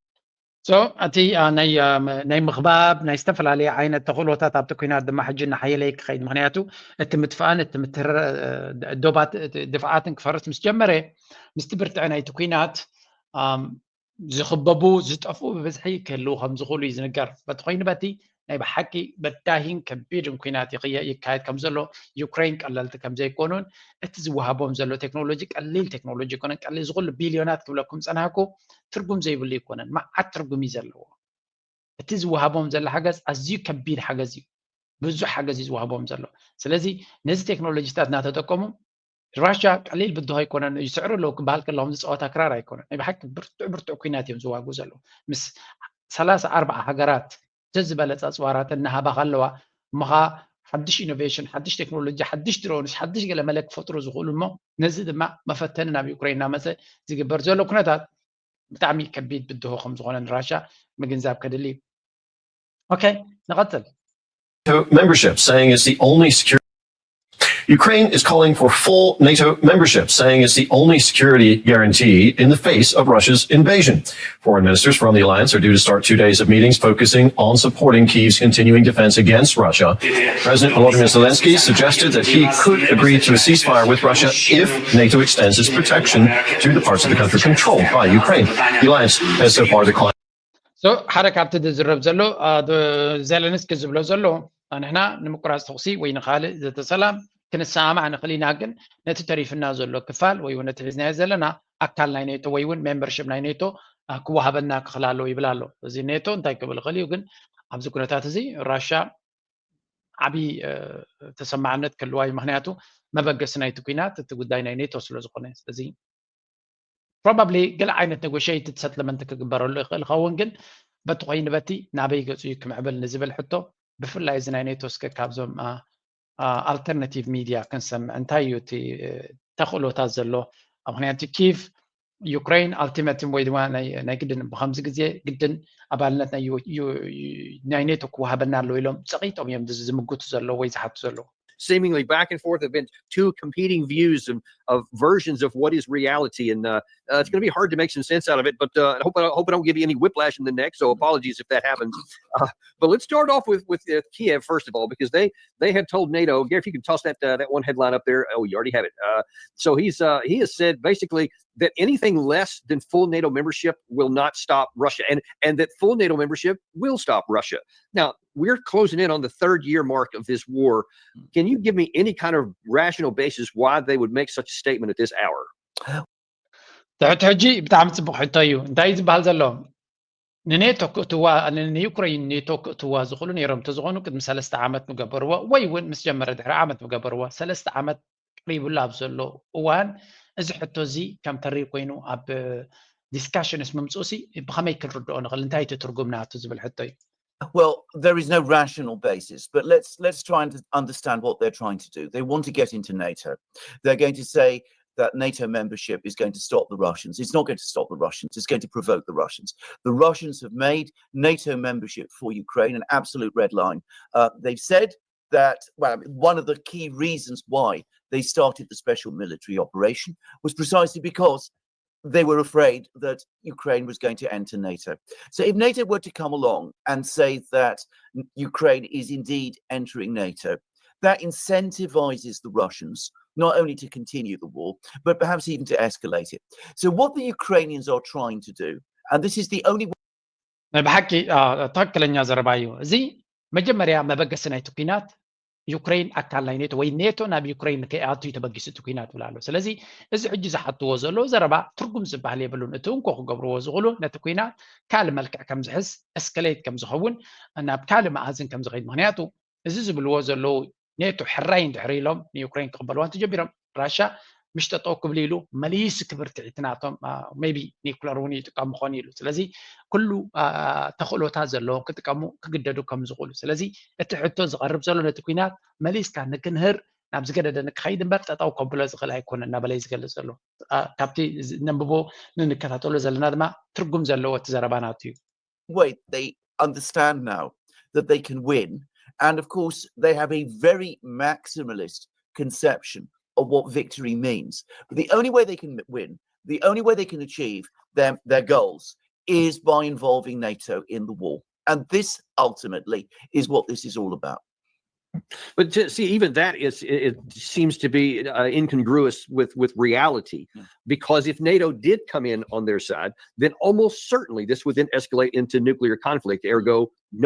So እቲ ናይ ምኽባብ ናይ ዝተፈላለየ ዓይነት ተኽእሎታት ኣብቲ ኩናት ድማ ሕጂ እናሓየለ ክኸይድ፣ ምክንያቱ እቲ ምጥፋእን እቲ ምትህረ ዶባት ድፍዓትን ክፈርስ ምስ ጀመረ፣ ምስቲ ብርትዐ ናይቲ ኩናት ዝኽበቡ ዝጠፍኡ ብብዝሒ ክህልዉ ከም ዝኽእሉ እዩ ዝንገር። በቲ ኮይኑ በቲ ናይ ብሓቂ በዳሂን ከቢድን ኩናት ይካየድ ከም ዘሎ፣ ዩክሬን ቀለልቲ ከም ዘይኮኑን እቲ ዝወሃቦም ዘሎ ቴክኖሎጂ ቀሊል ቴክኖሎጂ ይኮነን። ቀሊል ዝኩሉ ቢልዮናት ክብለኩም ፀናህኩ ትርጉም ዘይብሉ ይኮነን። መዓት ትርጉም እዩ ዘለዎ። እቲ ዝወሃቦም ዘሎ ሓገዝ ኣዝዩ ከቢድ ሓገዝ እዩ። ብዙሕ ሓገዝ እዩ ዝወሃቦም ዘሎ። ስለዚ ነዚ ቴክኖሎጂታት እናተጠቀሙ ራሽያ ቀሊል ብድሆ ኣይኮነን። ይስዕሩ ኣለዉ ክበሃል ከለኹም ዝፀወታ ክራር ኣይኮነን። ናይ ብሓቂ ብርቱዕ ብርቱዕ ኩናት እዮም ዝዋጉ ዘለዉ። ምስ ሰላሳ ኣርባዓ ሃገራት ዘዝበለፀ ኣፅዋራት እናሃባ ከለዋ እሞ ኸዓ ሓድሽ ኢኖቬሽን፣ ሓድሽ ቴክኖሎጂ፣ ሓድሽ ድሮንስ፣ ሓድሽ ገለ መለ ክፈጥሩ ዝኽእሉ እሞ ነዚ ድማ መፈተኒ ናብ ዩክሬን እናመፀ ዝግበር ዘሎ ኩነታት ብጣዕሚ ከቢድ ብድሆ ከም ዝኾነ ንራሻ ምግንዛብ ከድሊ እዩ። ኦኬ፣ ንቐፅል። membership, saying it's the only security. Ukraine is calling for full NATO membership, saying it's the only security guarantee in the face of Russia's invasion. Foreign ministers from the alliance are due to start two days of meetings focusing on supporting Kyiv's continuing defense against Russia. President Volodymyr Zelensky suggested that he could agree to a ceasefire with Russia if NATO extends its protection to the parts of the country controlled by Ukraine. The alliance has so far declined. So ሓደ ካብቲ ዝዝረብ ዘሎ ዜለንስኪ ዝብሎ ዘሎ ንሕና ንምቁራፅ ተኩሲ ወይ ንካልእ ዘተ ሰላም ክንሰማማዕ ንኽእል ኢና፣ ግን ነቲ ተሪፍና ዘሎ ክፋል ወይ እውን ነቲ ሒዝናዮ ዘለና ኣካል ናይ ኔቶ ወይ እውን ሜምበርሽፕ ናይ ኔቶ ክወሃበና ክኽእል ኣለዎ ይብል ኣሎ። እዚ ኔቶ እንታይ ክብል ይኽእል እዩ? ግን ኣብዚ ኩነታት እዚ ራሻ ዓብዪ ተሰማዕነት ክህልዋ እዩ። ምክንያቱ መበገሲ ናይቲ ኩናት እቲ ጉዳይ ናይ ኔቶ ስለ ዝኾነ። ስለዚ ፕሮባብሊ ገለ ዓይነት ኔጎሽየትድ ሰትልመንት ክግበረሉ ይኽእል ይኸውን፣ ግን በቲ ኮይኑ በቲ ናበይ ገፁ እዩ ክምዕብል ንዝብል ሕቶ ብፍላይ እዚ ናይ ኔቶ እስከ ካብዞም ኣልተርናቲቭ ሚድያ ክንሰምዕ እንታይ እዩ እቲ ተኽእሎታት ዘሎ? ምክንያቱ ኪቭ ዩክሬን ኣልቲመትም ወይ ድማ ናይ ግድን ብከምዚ ግዜ ግድን ኣባልነት ናይ ኔቶ ክወሃበና ኣለዎ ኢሎም ፀቒጦም እዮም ዝምጉቱ ዘለዉ ወይ ዝሓቱ ዘለዉ። Seemingly back and forth have been two competing views and of versions of what is reality, and uh, uh, it's going to be hard to make some sense out of it. But uh, I hope I hope I don't give you any whiplash in the neck. So apologies if that happens. Uh, but let's start off with with uh, Kiev first of all, because they they had told NATO. Gary, if you can toss that uh, that one headline up there. Oh, you already have it. Uh, so he's uh, he has said basically that anything less than full NATO membership will not stop Russia, and and that full NATO membership will stop Russia. Now, we're closing in on the third year mark of this war. Can you give me any kind of rational basis why they would make such a statement at this hour? ትሕቲ ሕጂ ብጣዕሚ ፅቡቅ ሕቶ እዩ። እንታይ እዩ ዝበሃል ዘሎ? ንኔቶ ክእትዋ ንዩክሬን ኔቶ ክእትዋ ዝኽእሉ ነይሮም እንተዝኾኑ ቅድሚ ሰለስተ ዓመት ምገበርዎ፣ ወይ እውን ምስ ጀመረ ድሕሪ ዓመት ምገበርዎ። ሰለስተ ዓመት ቀሪቡላ ኣብ ዘሎ እዋን እዚ ሕቶ እዚ ከም ተሪር ኮይኑ ኣብ ዲስካሽንስ ምምፅኡሲ ብኸመይ ክንርድኦ ንኽእል? እንታይ እቲ ትርጉም ናቱ ዝብል ሕቶ እዩ። Well, there is no rational basis, but let's let's try and understand what they're trying to do. They want to get into NATO. They're going to say that NATO membership is going to stop the Russians. It's not going to stop the Russians. It's going to provoke the Russians. The Russians have made NATO membership for Ukraine an absolute red line. Uh, they've said that, well, one of the key reasons why they started the special military operation was precisely because they were afraid that Ukraine was going to enter NATO. So if NATO were to come along and say that Ukraine is indeed entering NATO, that incentivizes the Russians not only to continue the war, but perhaps even to escalate it. So what the Ukrainians are trying to do, and this is the only ናይ ብሓቂ ትክክለኛ ዘረባ እዩ። እዚ መጀመርያ መበገሲ ናይቲ ኩናት ዩክሬን ኣካል ናይ ኔቶ ወይ ኔቶ ናብ ዩክሬን ንከይኣቱ እዩ ተበጊሱ እቲ ኩናት ይብል ኣሎ። ስለዚ እዚ ሕጂ ዝሓትዎ ዘለዉ ዘረባ ትርጉም ዝበሃል የብሉን። እቲ እንኮ ክገብርዎ ዝኽእሉ ነቲ ኩናት ካልእ መልክዕ ከም ዝሕዝ፣ ኤስከሌት ከም ዝኸውን፣ ናብ ካልእ መኣዝን ከም ዝኸይድ። ምክንያቱ እዚ ዝብልዎ ዘለዉ ኔቶ ሕራይ እንድሕር ኢሎም ንዩክሬን ክቕበልዋ እንተጀሚሮም ራሻ ምሽ ጠጠው ክብል ኢሉ መሊሱ ክብርትዒቲ ናቶም ሜቢ ኒኩለር እውን ይጥቀሙ ክኾኑ ኢሉ። ስለዚ ኩሉ ተኽእሎታት ዘለዎም ክጥቀሙ ክግደዱ ከም ዝኽእሉ። ስለዚ እቲ ሕቶ ዝቐርብ ዘሎ ነቲ ኩናት መሊስካ ንክንህር ናብ ዝገደደ ንክኸይድ እምበር ጠጠው ከብሎ ዝኽእል ኣይኮነን እናበለ እዩ ዝገልፅ ዘሎ። ካብቲ ነንብቦ ንንከታተሎ ዘለና ድማ ትርጉም ዘለዎ እቲ ዘረባ ናቱ እዩ። Wait, they understand now that they can win. And of course, they have a very maximalist conception of what victory means. But the only way they can win, the only way they can achieve their, their goals is by involving NATO in the war. And this ultimately is what this is all about. But to see, even that is it seems to be uh, incongruous with with reality, Yeah. Because if NATO did come in on their side, then almost certainly this would then escalate into nuclear conflict. Ergo,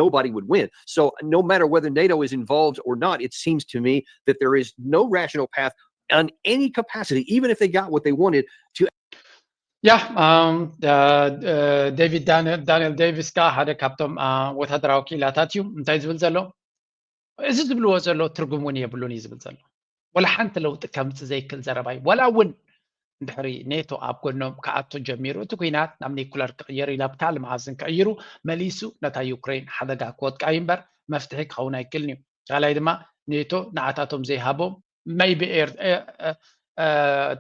nobody would win. So no matter whether NATO is involved or not, it seems to me that there is no rational path on any capacity, even if they got what they wanted, to ያ ዴቪድ ዳንኤል ዴቪስ ከ ሓደ ካብቶም ወታደራዊ ክኢላታት እዩ። እንታይ ዝብል ዘሎ፣ እዚ ዝብልዎ ዘሎ ትርጉም እውን የብሉን እዩ ዝብል ዘሎ። ወላ ሓንቲ ለውጢ ከምፅእ ዘይክእል ዘረባ እዩ። ወላ እውን እንድሕሪ ኔቶ ኣብ ጎኖም ክኣቱ ጀሚሩ፣ እቲ ኩናት ናብ ኒኩለር ክቕየር ኢላ ኣብ ካልእ መኣዝን ክቕይሩ፣ መሊሱ ነታ ዩክሬን ሓደጋ ክወድቃ እዩ እምበር መፍትሒ ክኸውን ኣይክእልን እዩ። ካልኣይ ድማ ኔቶ ንዓታቶም ዘይሃቦም maybe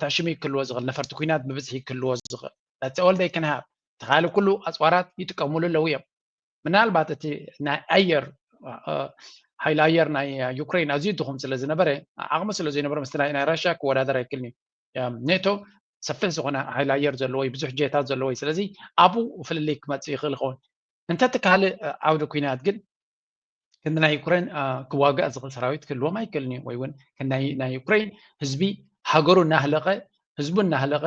ትሕሽሚ ክህልዎ ዝኽእል፣ ነፈርቲ ኩናት ብብዝሒ ክህልዎ ዝኽእል፣ that's all they can have። ተኻሊ ኩሉ ኣፅዋራት ይጥቀሙሉ ኣለዉ እዮም። ምናልባት እቲ ናይ ኣየር ሓይሊ ኣየር ናይ ዩክሬን ኣዝዩ ድኹም ስለ ዝነበረ፣ ዓቕሚ ስለ ዘይነበረ ምስቲ ናይ ራሽያ ክወዳደር ኣይክእልን እዩ። ኔቶ ሰፊሕ ዝኾነ ሓይሊ ኣየር ዘለዎ እዩ፣ ብዙሕ ጀታት ዘለዎ እዩ። ስለዚ ኣብኡ ፍልልይ ክመፅእ ይኽእል ይኸውን። እንተ እቲ ካልእ ዓውዲ ኩናት ግን ክንዲ ናይ ዩክሬን ክዋጋእ ዝኽእል ሰራዊት ክህልዎም ኣይክእልን እዩ። ወይ እውን ክንዲ ናይ ዩክሬን ህዝቢ ሃገሩ እናህለቐ፣ ህዝቡ እናህለቐ፣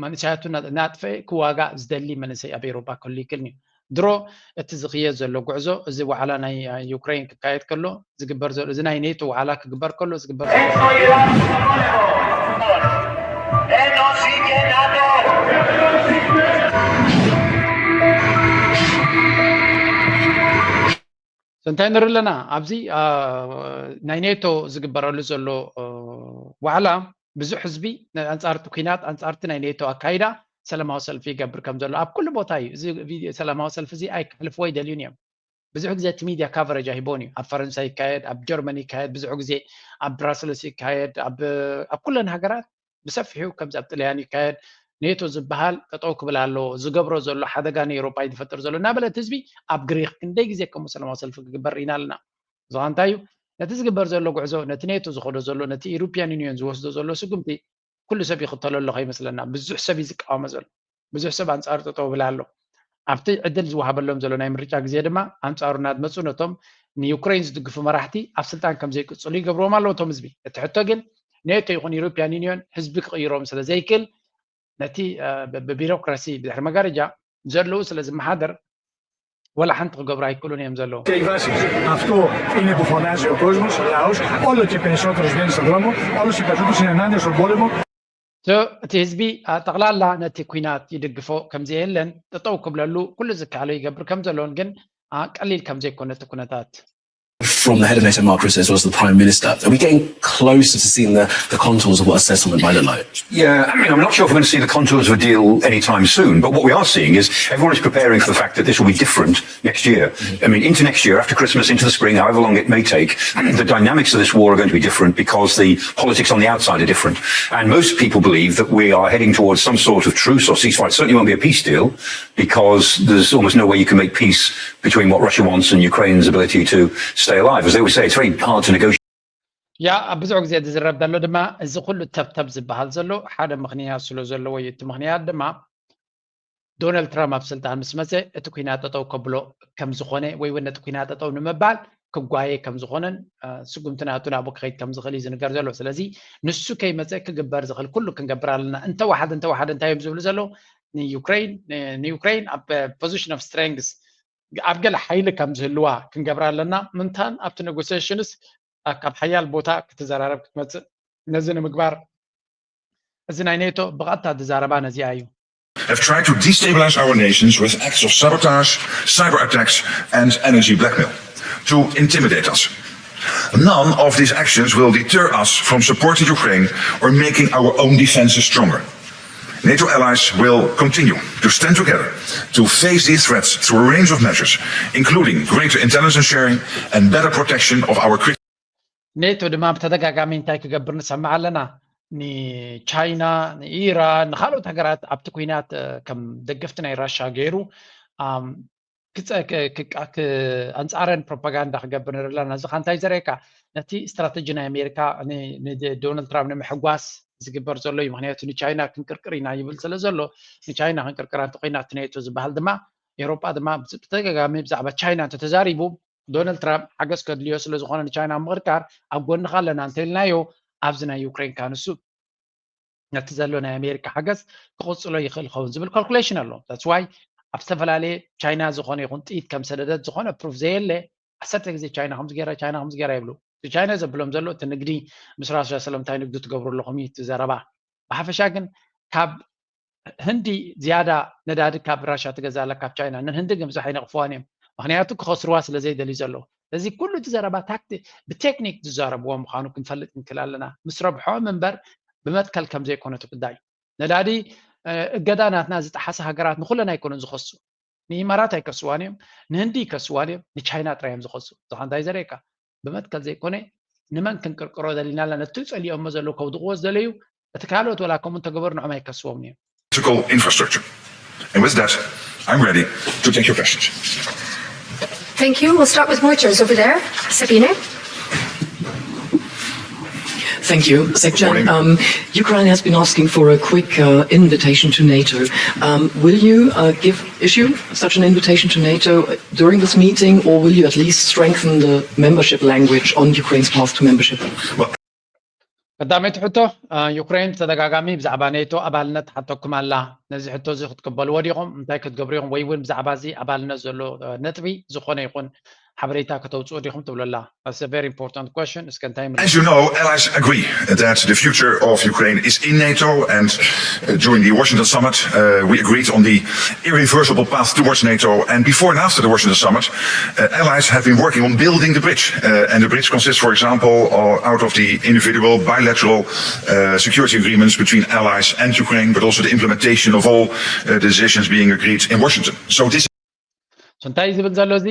መንእሰያቱ እናጥፈአ ክዋጋእ ዝደሊ መንእሰይ ኣብ ኤውሮጳ ክህሉ ይክእልን እዩ። ድሮ እቲ ዝኽየድ ዘሎ ጉዕዞ፣ እዚ ዋዕላ ናይ ዩክሬን ክካየድ ከሎ ዝግበር ዘሎ፣ እዚ ናይ ኔቶ ዋዕላ ክግበር ከሎ ዝግበር ዘሎ እንታይ ንርኢ ኣለና ኣብዚ ናይ ኔቶ ዝግበረሉ ዘሎ ዋዕላ ብዙሕ ህዝቢ ኣንፃርቲ ኩናት ኣንፃርቲ ናይ ኔቶ ኣካይዳ ሰላማዊ ሰልፊ ይገብር ከም ዘሎ ኣብ ኩሉ ቦታ እዩ። እዚ ሰላማዊ ሰልፊ እዚ ኣይክሕልፍዎ ይደልዩን እዮም። ብዙሕ ግዜ እቲ ሚድያ ካቨሬጅ ኣይህቦን እዩ። ኣብ ፈረንሳ ይካየድ፣ ኣብ ጀርመን ይካየድ፣ ብዙሕ ግዜ ኣብ ብራስልስ ይካየድ፣ ኣብ ኩለን ሃገራት ብሰፊሑ ከምዚ ኣብ ጥልያን ይካየድ። ኔቶ ዝበሃል ጠጠው ክብል ኣለዎ፣ ዝገብሮ ዘሎ ሓደጋ ንኤውሮጳ እዩ ዝፈጥር ዘሎ እናበለ እቲ ህዝቢ ኣብ ግሪክ ክንደይ ግዜ ከምኡ ሰላማዊ ሰልፊ ክግበር ርኢና ኣለና። እዚ እንታይ እዩ? ነቲ ዝግበር ዘሎ ጉዕዞ፣ ነቲ ኔቶ ዝኸዶ ዘሎ፣ ነቲ ኢሮፒያን ዩኒየን ዝወስዶ ዘሎ ስጉምቲ ኩሉ ሰብ ይኽተሎ ኣሎ ከይመስለና። ብዙሕ ሰብ እዩ ዝቃወሞ ዘሎ። ብዙሕ ሰብ ኣንፃሩ ጠጠው ይብል ኣሎ። ኣብቲ ዕድል ዝወሃበሎም ዘሎ ናይ ምርጫ ግዜ ድማ ኣንፃሩ እናመፁ ነቶም ንዩክሬን ዝድግፉ መራሕቲ ኣብ ስልጣን ከም ዘይቅፅሉ ይገብርዎም ኣለዉ እቶም ህዝቢ። እቲ ሕቶ ግን ኔቶ ይኹን ኢሮፒያን ዩኒዮን ህዝቢ ክቕይሮም ስለ ዘይክእል ነቲ ብቢሮክራሲ ብድሕሪ መጋረጃ ዘለዉ ስለ ዝመሓደር ወላ ሓንቲ ክገብሩ ኣይክእሉን እዮም ዘለዉ። Αυτό είναι που φωνάζει ο κόσμος, ο λαός, όλο και περισσότερος βγαίνει στον δρόμο, όλος και περισσότερος είναι ενάντια στον πόλεμο. እቲ ህዝቢ ጠቕላላ ነቲ ኩናት ይድግፎ ከምዘየለን ጠጠው ክብለሉ ኩሉ ዝከኣሎ ይገብር ከም ዘለውን ግን ቀሊል ከም ዘይኮነ እቲ ኩነታት from the head of NATO, Mark Rutte, as well as the Prime Minister. Are we getting closer to seeing the, the contours of what a settlement might look like? Yeah, I mean, I'm not sure if we're going to see the contours of a deal anytime soon, but what we are seeing is everyone is preparing for the fact that this will be different next year. I mean, into next year, after Christmas, into the spring, however long it may take, the dynamics of this war are going to be different because the politics on the outside are different. And most people believe that we are heading towards some sort of truce or ceasefire. It certainly won't be a peace deal because there's almost no way you can make peace between what Russia wants and Ukraine's ability to stay alive. As they always say, it's very hard to negotiate. ያ ኣብ ብዙሕ ግዜ ዝዝረብ ዘሎ ድማ እዚ ኩሉ ተብተብ ዝበሃል ዘሎ ሓደ ምኽንያት ስለ ዘለዎ እዩ። እቲ ምኽንያት ድማ ዶናልድ ትራምፕ ኣብ ስልጣን ምስ መፀ እቲ ኩናት ጠጠው ከብሎ ከም ዝኾነ ወይ እውን ነቲ ኩናት ጠጠው ንምባል ክጓየ ከም ዝኾነን ስጉምቲ ናቱ ናብኡ ክኸይድ ከም ዝኽእል እዩ ዝንገር ዘሎ። ስለዚ ንሱ ከይመፀ ክግበር ዝኽእል ኩሉ ክንገብር ኣለና። እንተወሓደ እንተወሓደ እንታይ እዮም ዝብሉ ዘለዉ? ንዩክሬን ንዩክሬን ኣብ position of strength ኣብ ገለ ሓይሊ ከም ዝህልዋ ክንገብር ኣለና። ምንታን ኣብቲ ኔጎሲሽንስ ካብ ሓያል ቦታ ክትዘራረብ ክትመፅእ ነዚ ንምግባር እዚ ናይ ኔቶ ብቐጥታ ዝዛረባ ነዚኣ እዩ። have tried to destabilize our nations with acts of sabotage, cyber attacks, and energy blackmail to intimidate us. None of these actions will deter us from supporting Ukraine or making our own defenses stronger. NATO allies will continue to stand together to face these threats through a range of measures, including greater intelligence sharing and better protection of our critical ኔቶ ድማ ብተደጋጋሚ እንታይ ክገብር ንሰምዕ ኣለና? ንቻይና፣ ንኢራን፣ ንካልኦት ሃገራት ኣብቲ ኩናት ከም ደገፍቲ ናይ ራሻ ገይሩ ኣንፃረን ፕሮፓጋንዳ ክገብር ንርኢ ኣለና። እዚ ከ እንታይ ዘርእየካ? ነቲ ስትራተጂ ናይ ኣሜሪካ ንዶናልድ ትራምፕ ንምሕጓስ ዝግበር ዘሎ እዩ። ምክንያቱ ንቻይና ክንቅርቅር ኢና ይብል ስለ ዘሎ፣ ንቻይና ክንቅርቅራ እንተኮይና እቲ ኔቶ ዝበሃል ድማ፣ ኤውሮጳ ድማ ብተደጋጋሚ ብዛዕባ ቻይና እንተተዛሪቡ፣ ዶናልድ ትራምፕ ሓገዝ ከድልዮ ስለ ዝኾነ ንቻይና ምቕርቃር ኣብ ጎንኻ ኣለና እንተኢልናዮ፣ ኣብዚ ናይ ዩክሬን ከኣ ንሱ ነቲ ዘሎ ናይ ኣሜሪካ ሓገዝ ክቕጽሎ ይኽእል ኸውን ዝብል ካልኩሌሽን ኣሎ። That's why ኣብ ዝተፈላለየ ቻይና ዝኾነ ይኹን ጥይት ከም ሰደደት ዝኾነ ፕሩፍ ዘየለ፣ ዓሰርተ ግዜ ቻይና ከምዚ ገይራ፣ ቻይና ከምዚ ገይራ ይብሉ። እቲ ቻይና ዘብሎም ዘሎ እቲ ንግዲ ምስ ራሽያ ስለምንታይ ንግዲ ትገብሩ ኣለኹም እዩ እቲ ዘረባ። ብሓፈሻ ግን ካብ ህንዲ ዝያዳ ነዳዲ ካብ ራሽያ ትገዝእ ኣላ ካብ ቻይና። ንህንዲ ግን ብዙሕ ኣይነቕፍዋን እዮም። ምክንያቱ ክኸስርዋ ስለ ዘይደልዩ ዘለዉ። ስለዚ ኩሉ እቲ ዘረባ ታክቲ-፣ ብቴክኒክ ዝዛረብዎ ምዃኑ ክንፈልጥ ንክእል ኣለና። ምስ ረብሖም እምበር ብመትከል ከም ዘይኮነ እቲ ጉዳይ። ነዳዲ፣ እ፣ እገዳ ናትና ዝጠሓሰ ሃገራት ንኩለን ኣይኮኑን ዝኸሱ። ንኢማራት ኣይከስዋን እዮም፣ ንህንዲ ይከስዋን እዮም፣ ንቻይና ጥራይ እዮም ዝኸሱ። እዚ ከ እንታይ ዘርእየካ? ብመትከል ዘይኮነ ንመን ክንቅርቅሮ ደሊና ኣለና? ነቲ ጸሊኦሞ ዘለዉ ከውድቕዎ ዝደለዩ፣ እቲ ካልኦት ወላ ከምኡ እንተገበሩ ንዖም ኣይከስዎም እዮም። Critical infrastructure. And with that, I'm ready to take your questions. Thank you. We'll start with Reuters over there. Sabine. Thank you, Secretary. Um, Ukraine has been asking for a quick uh, invitation to NATO. Um, will you uh, give issue such an invitation to NATO during this meeting, or will you at least strengthen the membership language on Ukraine's path to membership? ቀዳመይቲ ሕቶ፣ ዩክሬን ብተደጋጋሚ ብዛዕባ ኔቶ ኣባልነት ሓተኩም ኣላ። ነዚ ሕቶ እዚ ክትቅበልዎ ዲኹም? እንታይ ክትገብሩ ኢኹም? ወይ እውን ብዛዕባ እዚ ኣባልነት ዘሎ ነጥቢ ዝኾነ ይኹን ሓበሬታ ከተውፅኡ ዲኹም ትብለላ። That's a very important question. እስከ እንታይ As you know, allies agree that the future of Ukraine is in NATO, and uh, during the Washington summit, uh, we agreed on the irreversible path towards NATO. And before and after the Washington summit, uh, allies have been working on building the bridge. Uh, and the bridge consists, for example, uh, out of the individual bilateral uh, security agreements between allies and Ukraine, but also the implementation of all uh, decisions being agreed in Washington. So this እንታይ ዝብል ዘሎ እዚ?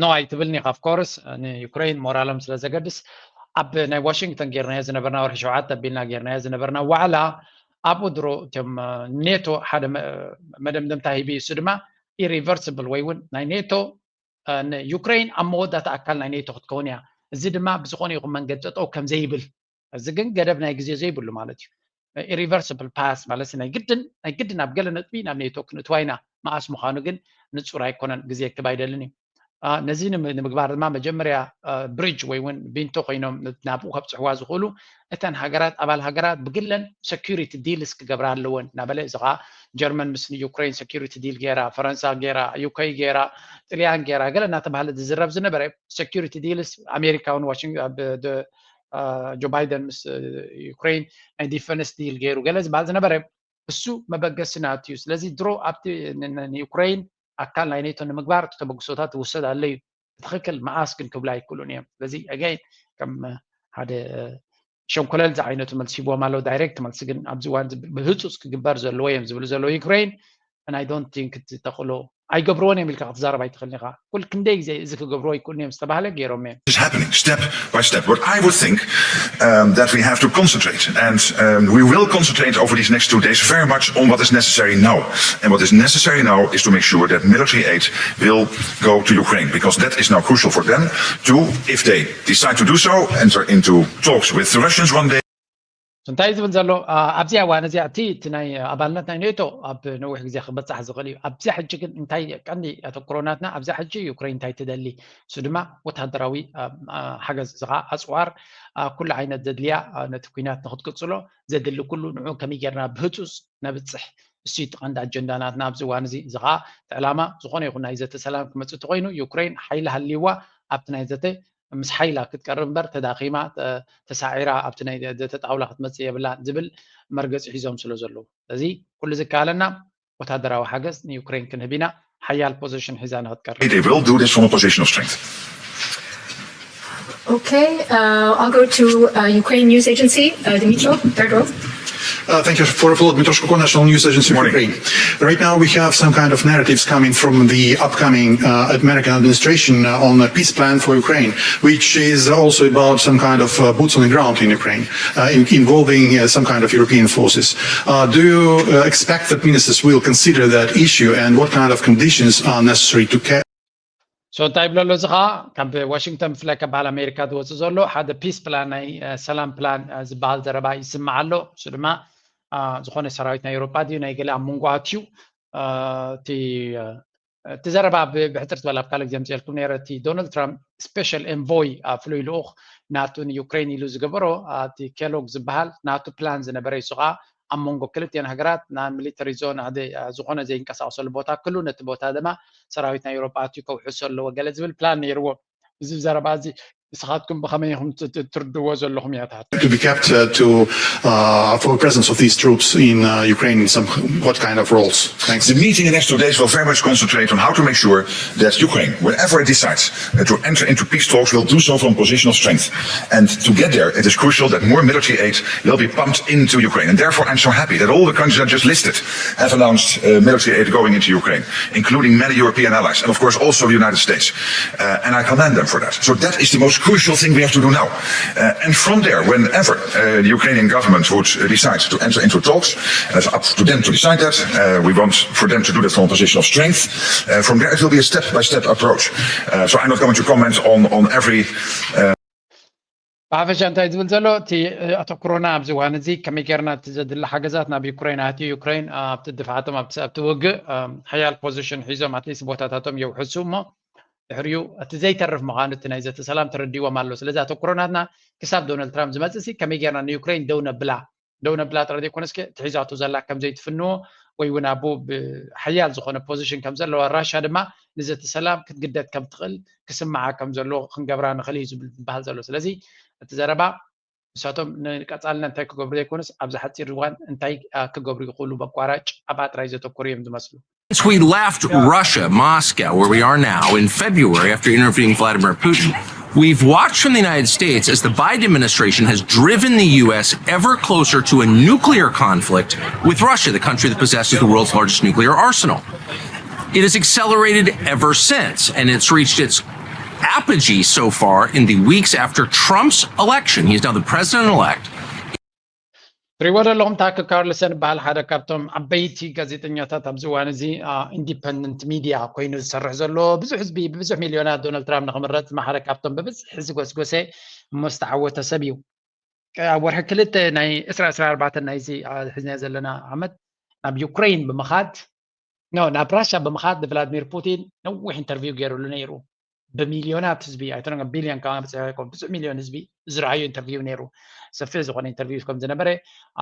ኖ ኣይትብልኒ ኢኻ። Of course ንዩክሬን ሞራሎም ስለ ዘገድስ፣ ኣብ ናይ ዋሽንግተን ጌርናዮ ዝነበርና፣ ወርሒ ሸውዓተ ኣቢልና ጌርናዮ ዝነበርና ዋዕላ፣ ኣብኡ ድሮ እቶም ኔቶ ሓደ መደምደምታ ሂቡ። እሱ ድማ ኢሪቨርሲብል ወይ እውን ናይ ኔቶ ንዩክሬን ኣብ መወዳእታ ኣካል ናይ ኔቶ ክትከውን እያ። እዚ ድማ ብዝኾነ ይኹን መንገዲ ጠጠው ከም ዘይብል፣ እዚ ግን ገደብ ናይ ግዜ ዘይብሉ ማለት እዩ። ኢሪቨርሲብል ፓስ ማለት ናይ ግድን ናይ ግድን ኣብ ገለ ነጥቢ ናብ ኔቶ ክንእትዋ ኢና። መኣስ ምዃኑ ግን ንጹር ኣይኮነን፣ ግዜ ክብ ኣይደልን እዩ። ነዚ ንምግባር ድማ መጀመርያ ብሪጅ ወይ እውን ቢንቶ ኮይኖም ናብኡ ከብፅሕዋ ዝኽእሉ እተን ሃገራት ኣባል ሃገራት ብግለን ሰኪሪቲ ዲልስ ክገብራ ኣለወን እናበለ፣ እዚ ከዓ ጀርመን ምስ ዩክሬን ሰኪሪቲ ዲል ገይራ፣ ፈረንሳ ገይራ፣ ዩኬ ገይራ፣ ጥልያን ገይራ፣ ገለ እናተባሃለ ዝዝረብ ዝነበረ ሰኪሪቲ ዲልስ ኣሜሪካ እውን ዋሽንግተን ጆ ባይደን ምስ ዩክሬን ናይ ዲፈንስ ዲል ገይሩ ገለ ዝበሃል ዝነበረ እሱ መበገሲ ናቱ እዩ። ስለዚ ድሮ ኣብቲ ንዩክሬን ኣካል ናይ ኔቶ ንምግባር እቲ ተበግሶታት ዝውሰድ ኣሎ እዩ። ብትኽክል መኣስ ግን ክብሉ ኣይክእሉን እዮም። ስለዚ ኣገይን ከም ሓደ ሸንኮለል ዝዓይነቱ መልሲ ሂብዎም ኣለዉ። ዳይሬክት መልሲ ግን ኣብዚ እዋን ብህፁፅ ክግበር ዘለዎ እዮም ዝብሉ ዘለዉ ዩክሬን። And I don't think እቲ ተኽእሎ ኣይገብርዎን እዮም ኢልካ ክትዛረብ ኣይትኽእልን ኢኻ። ኩል ክንደይ ግዜ እዚ ክገብርዎ ኣይክእሉን እዮም ዝተባህለ ገይሮም እዮም። It's happening step by step. But I would think um, that we have to concentrate, and um, we will concentrate over these next two days very much on what is necessary now. And what is necessary now is to make sure that military aid will go to Ukraine, because that is now crucial for them to, if they decide to do so, enter into talks with the Russians one day. እንታይ ዝብል ዘሎ ኣብዚ እዋን እዚኣ እቲ እቲ ናይ ኣባልነት ናይ ኔቶ ኣብ ነዊሕ ግዜ ክበፃሕ ዝኽእል እዩ። ኣብዚኣ ሕጂ ግን እንታይ ቀንዲ ኣተኩሮ ናትና ኣብዚኣ ሕጂ ዩክሬን እንታይ ትደሊ፣ እሱ ድማ ወታደራዊ ሓገዝ እዚ ከዓ ኣፅዋር ኩሉ ዓይነት ዘድልያ ነቲ ኩናት ንክትቅፅሎ ዘድሊ ኩሉ ንዑ ከመይ ጌርና ብህፁፅ ነብፅሕ፣ እሱ እቲ ቀንዲ ኣጀንዳ ናትና ኣብዚ እዋን እዚ። እዚ ከዓ እቲ ዕላማ ዝኾነ ይኹን ናይ ዘተ ሰላም ክመፅእ እንተኮይኑ ዩክሬን ሓይሊ ሃልይዋ ኣብቲ ናይ ዘተ ምስ ሓይላ ክትቀርብ እምበር ተዳኺማ ተሳዒራ ኣብቲ ናይ ዘተ ጣውላ ክትመፅእ የብላን ዝብል መርገፂ ሒዞም ስለ ዘለዉ፣ ስለዚ ኩሉ ዝከኣለና ወታደራዊ ሓገዝ ንዩክሬን ክንህብ ኢና። ሓያል ፖዚሽን ሒዛ ንክትቀርብ። They will do this from a position of strength. Okay, uh, I'll go to uh, Ukraine News Agency, uh, Dmytro, third row. Uh, thank you for the floor, Dmytro Shkurko, National News Agency for Ukraine. Right now, we have some kind of narratives coming from the upcoming uh, American administration uh, on a peace plan for Ukraine, which is also about some kind of uh, boots on the ground in Ukraine, uh, in, involving uh, some kind of European forces. Uh, do you uh, expect that ministers will consider that issue, and what kind of conditions are necessary to care? So እንታይ ይብሎ ኣሎ እዚ ከዓ ካብ ዋሽንግተን ብፍላይ ካብ ባህል ኣሜሪካ ዝወፅእ ዘሎ ሓደ ፒስ ፕላን ናይ ሰላም ፕላን ዝበሃል ዘረባ ይስማዕ ኣሎ። እሱ ድማ ዝኾነ ሰራዊት ናይ ኤውሮጳ ድዩ ናይ ገለ ኣብ መንጎ ኣትዩ እቲ ዘረባ ብሕፅር ዝበል ኣብ ካልእ ግዜ ምፅኤልኩም ነረ እቲ ዶናልድ ትራምፕ ስፔሻል ኤንቮይ ፍሉይ ልኡኽ ናቱ ንዩክሬን ኢሉ ዝገበሮ እቲ ኬሎግ ዝበሃል ናቱ ፕላን ዝነበረ ይሱ ከዓ ኣብ መንጎ ክልቲኦን ሃገራት ናይ ሚሊተሪ ዞን ዝኾነ ዘይንቀሳቀሰሉ ቦታ ክሉ ነቲ ቦታ ድማ ሰራዊት ናይ ኤውሮጳ ኣትዩ ከውሕሶ ኣለዎ ገለ ዝብል ፕላን ነይርዎ። እዚ ዘረባ እዚ ንስኻትኩም ብኸመይ ኢኹም ትርድዎ ዘለኹም እያ ትሓት to be kept uh, to uh, for presence of these troops in uh, Ukraine in some what kind of roles? Thanks. The meeting in the next two days will very much concentrate on how to make sure that Ukraine, whenever it decides uh, to enter into peace talks, will do so from a position of strength. And to get there, it is crucial that more military aid will be pumped into Ukraine. And therefore, I'm so happy that all the countries I just listed have announced uh, military aid going into Ukraine, including many European allies, and of course also the United States. Uh, and I commend them for that. So that is the most crucial thing we have to do now. Uh, and from there, whenever uh, the Ukrainian government would uh, decide to enter into talks, and it's up to them to decide that, uh, we want for them to do that from a position of strength. Uh, from there, it will be a step-by-step approach. Uh, so I'm not going to comment on, on every uh, ብሓፈሻ እንታይ ዝብል ዘሎ እቲ ኣተኩሮና ኣብዚ እዋን እዚ ከመይ ጌርና እቲ ዘድሊ ሓገዛት ናብ ዩክሬን ኣትዩ ዩክሬን ኣብቲ ድፍዓቶም ኣብቲ ውግእ ሓያል ፖዚሽን ሒዞም ኣትሊስት ቦታታቶም የውሕሱ እሞ ድሕሪኡ እቲ ዘይተርፍ ምዃኑ እቲ ናይ ዘተ ሰላም ተረዲዎም ኣሎ። ስለዚ ኣተኩሮ ናትና ክሳብ ዶናልድ ትራምፕ ዝመፅእ ሲ ከመይ ጌርና ንዩክሬን ደው ነብላ ደው ነብላ ጥራይ ዘይኮነስ እቲ ሒዛቶ ዘላ ከም ዘይትፍንዎ ወይ እውን ኣብኡ ብሓያል ዝኾነ ፖዚሽን ከም ዘለዋ ራሻ ድማ ንዘቲ ሰላም ክትግደድ ከም ትኽእል ክስምዓ ከም ዘለዎ ክንገብራ ንኽእል እዩ ዝብል ዝበሃል ዘሎ። ስለዚ እቲ ዘረባ ንሳቶም ንቀፃልና እንታይ ክገብሩ ዘይኮነስ ኣብዚ ሓፂር እዋን እንታይ ክገብሩ ይኽእሉ በቋራጭ ኣብኣ ጥራይ ዘተኮሩ እዮም ዝመስሉ። Since we left Russia, Moscow, where we are now, in February after interviewing Vladimir Putin, we've watched from the United States as the Biden administration has driven the U S ever closer to a nuclear conflict with Russia, the country that possesses the world's largest nuclear arsenal. It has accelerated ever since, and it's reached its apogee so far in the weeks after Trump's election. He's now the president elect. ትሪእዎ ዘለኹም ታክ ካርልሰን በሃል ሓደ ካብቶም ዓበይቲ ጋዜጠኛታት ኣብዚ እዋን እዚ ኢንዲፐንደንት ሚድያ ኮይኑ ዝሰርሕ ዘሎ ብዙሕ ህዝቢ ብብዙሕ ሚልዮናት ዶናልድ ትራምፕ ንክምረፅ ዝመሓረ ካብቶም ብብዝሒ ዝጎስጎሰ እሞ ዝተዓወተ ሰብ እዩ። ኣብ ወርሒ ክልተ ናይ ዕስራ ዕስራ ኣርባዕተ ናይዚ ሒዝናዮ ዘለና ዓመት ናብ ዩክሬን ብምኻድ ኖ ናብ ራሻ ብምኻድ ንቭላድሚር ፑቲን ነዊሕ ኢንተርቪው ገይሩሉ ነይሩ። ብሚልዮናት ህዝቢ ኣይተነገ ቢልዮን ከማ በፅሐ ይኮን ብዙሕ ሚልዮን ህዝቢ ዝረኣዩ ኢንተርቪው ነይሩ። ሰፊሕ ዝኾነ ኢንተርቪው ከም ዝነበረ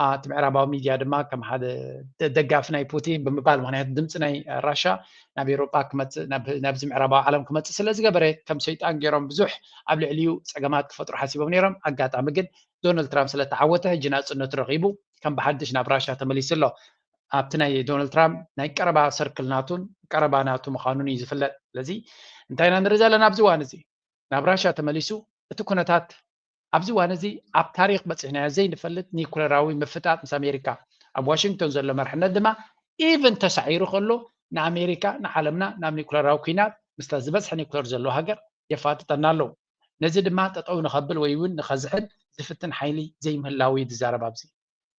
እቲ ምዕራባዊ ሚድያ ድማ ከም ሓደ ደጋፊ ናይ ፑቲን ብምባል ምክንያቱ ድምፂ ናይ ራሻ ናብ ኤሮጳ ክመፅእ ናብዚ ምዕራባዊ ዓለም ክመፅእ ስለ ዝገበረ ከም ሰይጣን ገይሮም ብዙሕ ኣብ ልዕሊኡ ፀገማት ክፈጥሩ ሓሲቦም ነይሮም። ኣጋጣሚ ግን ዶናልድ ትራምፕ ስለተዓወተ ሕጂ ናፅነቱ ረኺቡ ከም ብሓድሽ ናብ ራሻ ተመሊሱ ኣሎ። ኣብቲ ናይ ዶናልድ ትራምፕ ናይ ቀረባ ሰርክል ናቱን ቀረባ ናቱ ምዃኑን እዩ ዝፍለጥ። ስለዚ እንታይ ኢና ንርኢ ዘለና ኣብዚ እዋን እዚ ናብ ራሻ ተመሊሱ እቲ ኩነታት ኣብዚ እዋን እዚ ኣብ ታሪክ በፂሕናዮ ዘይንፈልጥ ኒኩለራዊ ምፍጣጥ ምስ ኣሜሪካ ኣብ ዋሽንግቶን ዘሎ መርሕነት ድማ ኢቨን ተሳዒሩ ከሎ ንኣሜሪካ ንዓለምና ናብ ኒኩለራዊ ኩናት ምስታ ዝበዝሐ ኒኩለር ዘለዎ ሃገር የፋጥጠና ኣለዉ። ነዚ ድማ ጠጠው ንኸብል ወይ እውን ንኸዝሕል ዝፍትን ሓይሊ ዘይምህላው እዩ ዝዛረብ ኣብዚ።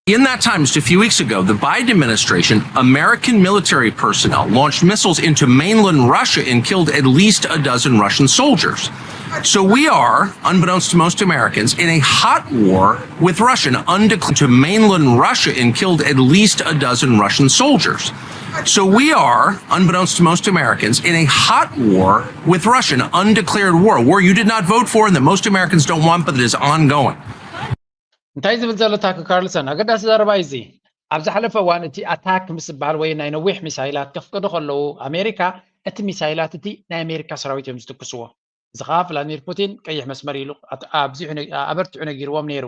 In that time, just a few weeks ago, the Biden administration, American military personnel launched missiles into mainland Russia and killed at least a dozen Russian soldiers. So we are, unbeknownst to most Americans, in a hot war with Russia, an undeclared to mainland Russia and killed at least a dozen Russian soldiers. So we are, unbeknownst to most Americans, in a hot war with Russia, an undeclared war, a war you did not vote for and that most Americans don't want, but that is ongoing. እንታይ ዝብል ዘሎ ታክ ካርልሰን ኣገዳሲ ዘረባ እዩ እዚ። ኣብ ዝሓለፈ እዋን እቲ ኣታክ ምስ ዝበሃል ወይ ናይ ነዊሕ ሚሳይላት ከፍቅዱ ከለዉ ኣሜሪካ እቲ ሚሳይላት እቲ ናይ ኣሜሪካ ሰራዊት እዮም ዝትኩስዎ። እዚ ከዓ ቭላድሚር ፑቲን ቀይሕ መስመር ኢሉ ኣብርቲዑ ነጊርዎም ነይሩ።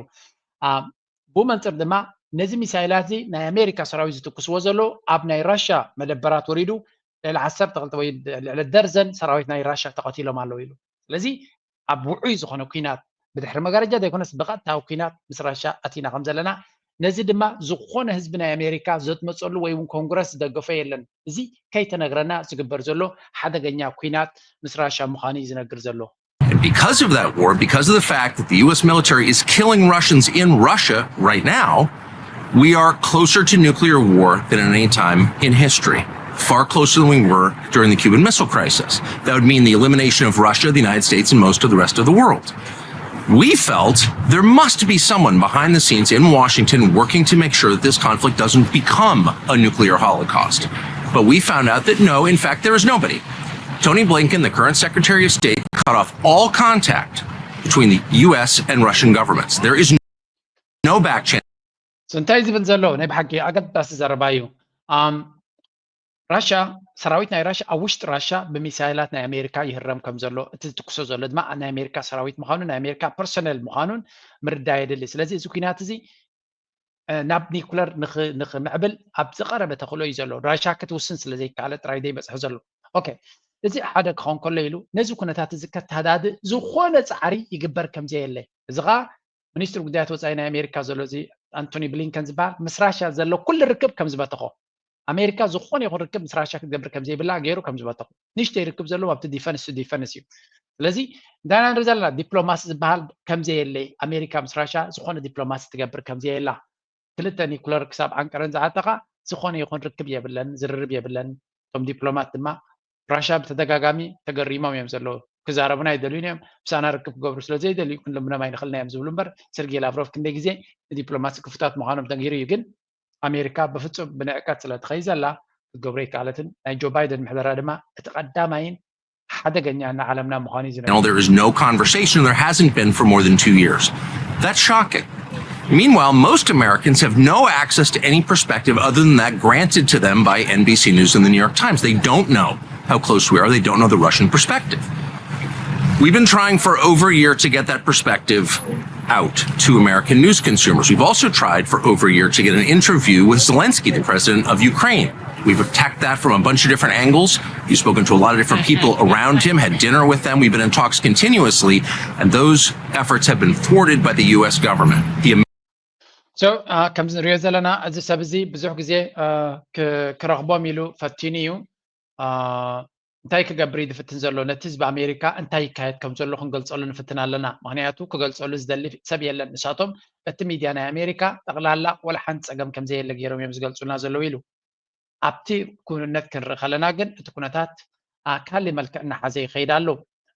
ብኡ መንፅር ድማ ነዚ ሚሳይላት እዚ ናይ ኣሜሪካ ሰራዊት ዝትኩስዎ ዘለዉ ኣብ ናይ ራሻ መደበራት ወሪዱ ልዕሊ ዓሰርተ ክልተ ወይ ልዕሊ ደርዘን ሰራዊት ናይ ራሻ ተቐቲሎም ኣለዉ ኢሉ። ስለዚ ኣብ ውዑይ ዝኾነ ኩናት ብድሕሪ መጋረጃ ዘይኮነስ ብቐጥታዊ ኩናት ምስ ራሻ ኣቲና ከም ዘለና ነዚ ድማ ዝኾነ ህዝቢ ናይ ኣሜሪካ ዘጥመፀሉ ወይ እውን ኮንግረስ ዝደገፎ የለን። እዚ ከይተነግረና ዝግበር ዘሎ ሓደገኛ ኩናት ምስ ራሻ ምዃኑ እዩ ዝነግር ዘሎ። And because of that war, because of the fact that the U S military is killing Russians in Russia right now, we are closer to nuclear war than at any time in history, far closer than we were during the Cuban Missile Crisis. That would mean the elimination of Russia, the United States, and most of the rest of the world. We felt there must be someone behind the scenes in Washington working to make sure that this conflict doesn't become a nuclear holocaust. But we found out that no, in fact, there is nobody. Tony Blinken, the current Secretary of State, cut off all contact between the U S and Russian governments. There is no back channel. So እንታይ ዝብል ዘሎ ናይ ብሓቂ ኣገዳሲ ዘረባ እዩ። ራሻ፣ ሰራዊት ናይ ራሻ ኣብ ውሽጢ ራሻ ብሚሳይላት ናይ ኣሜሪካ ይህረም ከም ዘሎ፣ እቲ ዝትኩሶ ዘሎ ድማ ናይ ኣሜሪካ ሰራዊት ምዃኑን ናይ ኣሜሪካ ፐርሶነል ምዃኑን ምርዳእ የድሊ። ስለዚ እዚ ኩናት እዚ ናብ ኒኩለር ንኽምዕብል ኣብ ዝቐረበ ተኽእሎ እዩ ዘሎ። ራሻ ክትውስን ስለ ዘይከኣለ ጥራይ ዘይበፅሐ ዘሎ። ኦኬ፣ እዚ ሓደ ክኸውን ከሎ ኢሉ ነዚ ኩነታት እዚ ከተሃዳድእ ዝኾነ ፃዕሪ ይግበር ከም ዘየለ፣ እዚ ኸዓ ሚኒስትሪ ጉዳያት ወፃኢ ናይ ኣሜሪካ ዘሎ እዚ ኣንቶኒ ብሊንከን ዝበሃል ምስ ራሻ ዘሎ ኩሉ ርክብ ከም ዝበተኾ፣ ኣሜሪካ ዝኾነ ይኹን ርክብ ምስ ራሻ ክትገብር ከም ዘይብላ ገይሩ ከም ዝበተኾ፣ ንእሽተይ ርክብ ዘለዎ ኣብቲ ዲፈንስ ቱ ዲፈንስ እዩ። ስለዚ እንታይ ኢና ንርኢ ዘለና? ዲፕሎማሲ ዝበሃል ከም ዘየለ፣ ኣሜሪካ ምስ ራሻ ዝኾነ ዲፕሎማሲ ትገብር ከም ዘየላ፣ ክልተ ኒኩለር ክሳብ ዓንቀረን ዝዓጠቓ ዝኾነ ይኹን ርክብ የብለን፣ ዝርርብ የብለን። እቶም ዲፕሎማት ድማ ራሻ ብተደጋጋሚ ተገሪሞም እዮም ዘለዉ። ክዛረቡና ኣይደልዩን እዮም። ምሳና ርክብ ክገብሩ ስለ ዘይደልዩ ክንልምኖም ኣይንኽእልን እዮም ዝብሉ እምበር፣ ሰርጌ ላቭሮቭ ክንደይ ግዜ ንዲፕሎማሲ ክፉታት ምዃኖም ተነጊሩ እዩ። ግን ኣሜሪካ ብፍጹም ብንዕቀት ስለ ትኸይድ ዘላ ክትገብሮ ኣይከኣለትን። ናይ ጆ ባይደን ምሕደራ ድማ እቲ ቀዳማይን ሓደገኛ ንዓለምና ምዃኑ እዩ ዝነግር። There is no conversation. There hasn't been for more than two years. That's shocking. Meanwhile, most Americans have no access to any perspective other than that granted to them by N B C News and the New York Times. They don't know how close we are. They don't know the Russian perspective. We've been trying for over a year to get that perspective out to American news consumers. We've also tried for over a year to get an interview with Zelensky, the president of Ukraine. We've attacked that from a bunch of different angles. You've spoken to a lot of different people around him, had dinner with them. We've been in talks continuously, and those efforts have been thwarted by the U S government. The So ከምዚ ንሪኦ ዘለና እዚ ሰብ እዚ ብዙሕ ግዜ ክረኽቦም ኢሉ ፈቲኑ እዩ። እንታይ ክገብር እዩ ዝፍትን ዘሎ? ነቲ ህዝቢ ኣሜሪካ እንታይ ይካየድ ከም ዘሎ ክንገልጸሉ ንፍትን ኣለና። ምኽንያቱ ክገልጸሉ ዝደሊ ሰብ የለን። ንሳቶም በቲ ሚድያ ናይ ኣሜሪካ ጠቕላላ ወላ ሓንቲ ጸገም ከም ዘየለ ገይሮም እዮም ዝገልጹልና ዘለዉ ኢሉ። ኣብቲ ክውንነት ክንርኢ ከለና ግን እቲ ኩነታት ካልእ መልክዕ እናሓዘ ይኸይድ ኣሎ።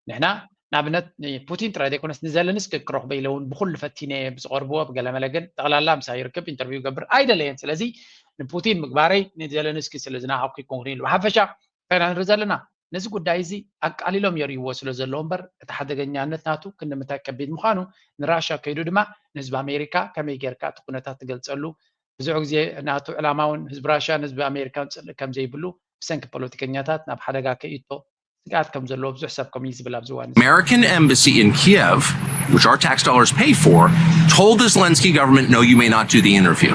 ንሕና ንኣብነት ንፑቲን ጥራይ ዘይኮነስ ንዘለንስኪ ክረኽቦ ኢለ እውን ብኹሉ ፈቲነ ብዝቐርብዎ ብገለመለ ግን ጠቕላላ ምሳይ ርክብ ኢንተርቪው ገብር ኣይደለየን። ስለዚ ንፑቲን ምግባረይ ንዘለንስኪ ስለ ዝናሃኩ ይኮንኩን ኢሉ። ብሓፈሻ እንታይ ኢና ንርኢ ዘለና? ነዚ ጉዳይ እዚ ኣቃሊሎም የርእይዎ ስለ ዘለዉ እምበር እቲ ሓደገኛነት ናቱ ክንምታይ ከቢድ ምዃኑ ንራሻ ከይዱ ድማ ንህዝቢ ኣሜሪካ ከመይ ጌርካ እቲ ኩነታት ትገልጸሉ ብዙሕ ግዜ ናቱ ዕላማ እውን ህዝቢ ራሻ ንህዝቢ ኣሜሪካ ዝፅልእ ከም ዘይብሉ ብሰንኪ ፖለቲከኛታት ናብ ሓደጋ ከይእቶ ስግኣት ከም ዘለዎ ብዙሕ ሰብ ከምኡ እዩ ዝብል ኣብዚ እዋን እዚ። American embassy in Kiev, which our tax dollars pay for, told the Zelensky government, no, you may not do the interview.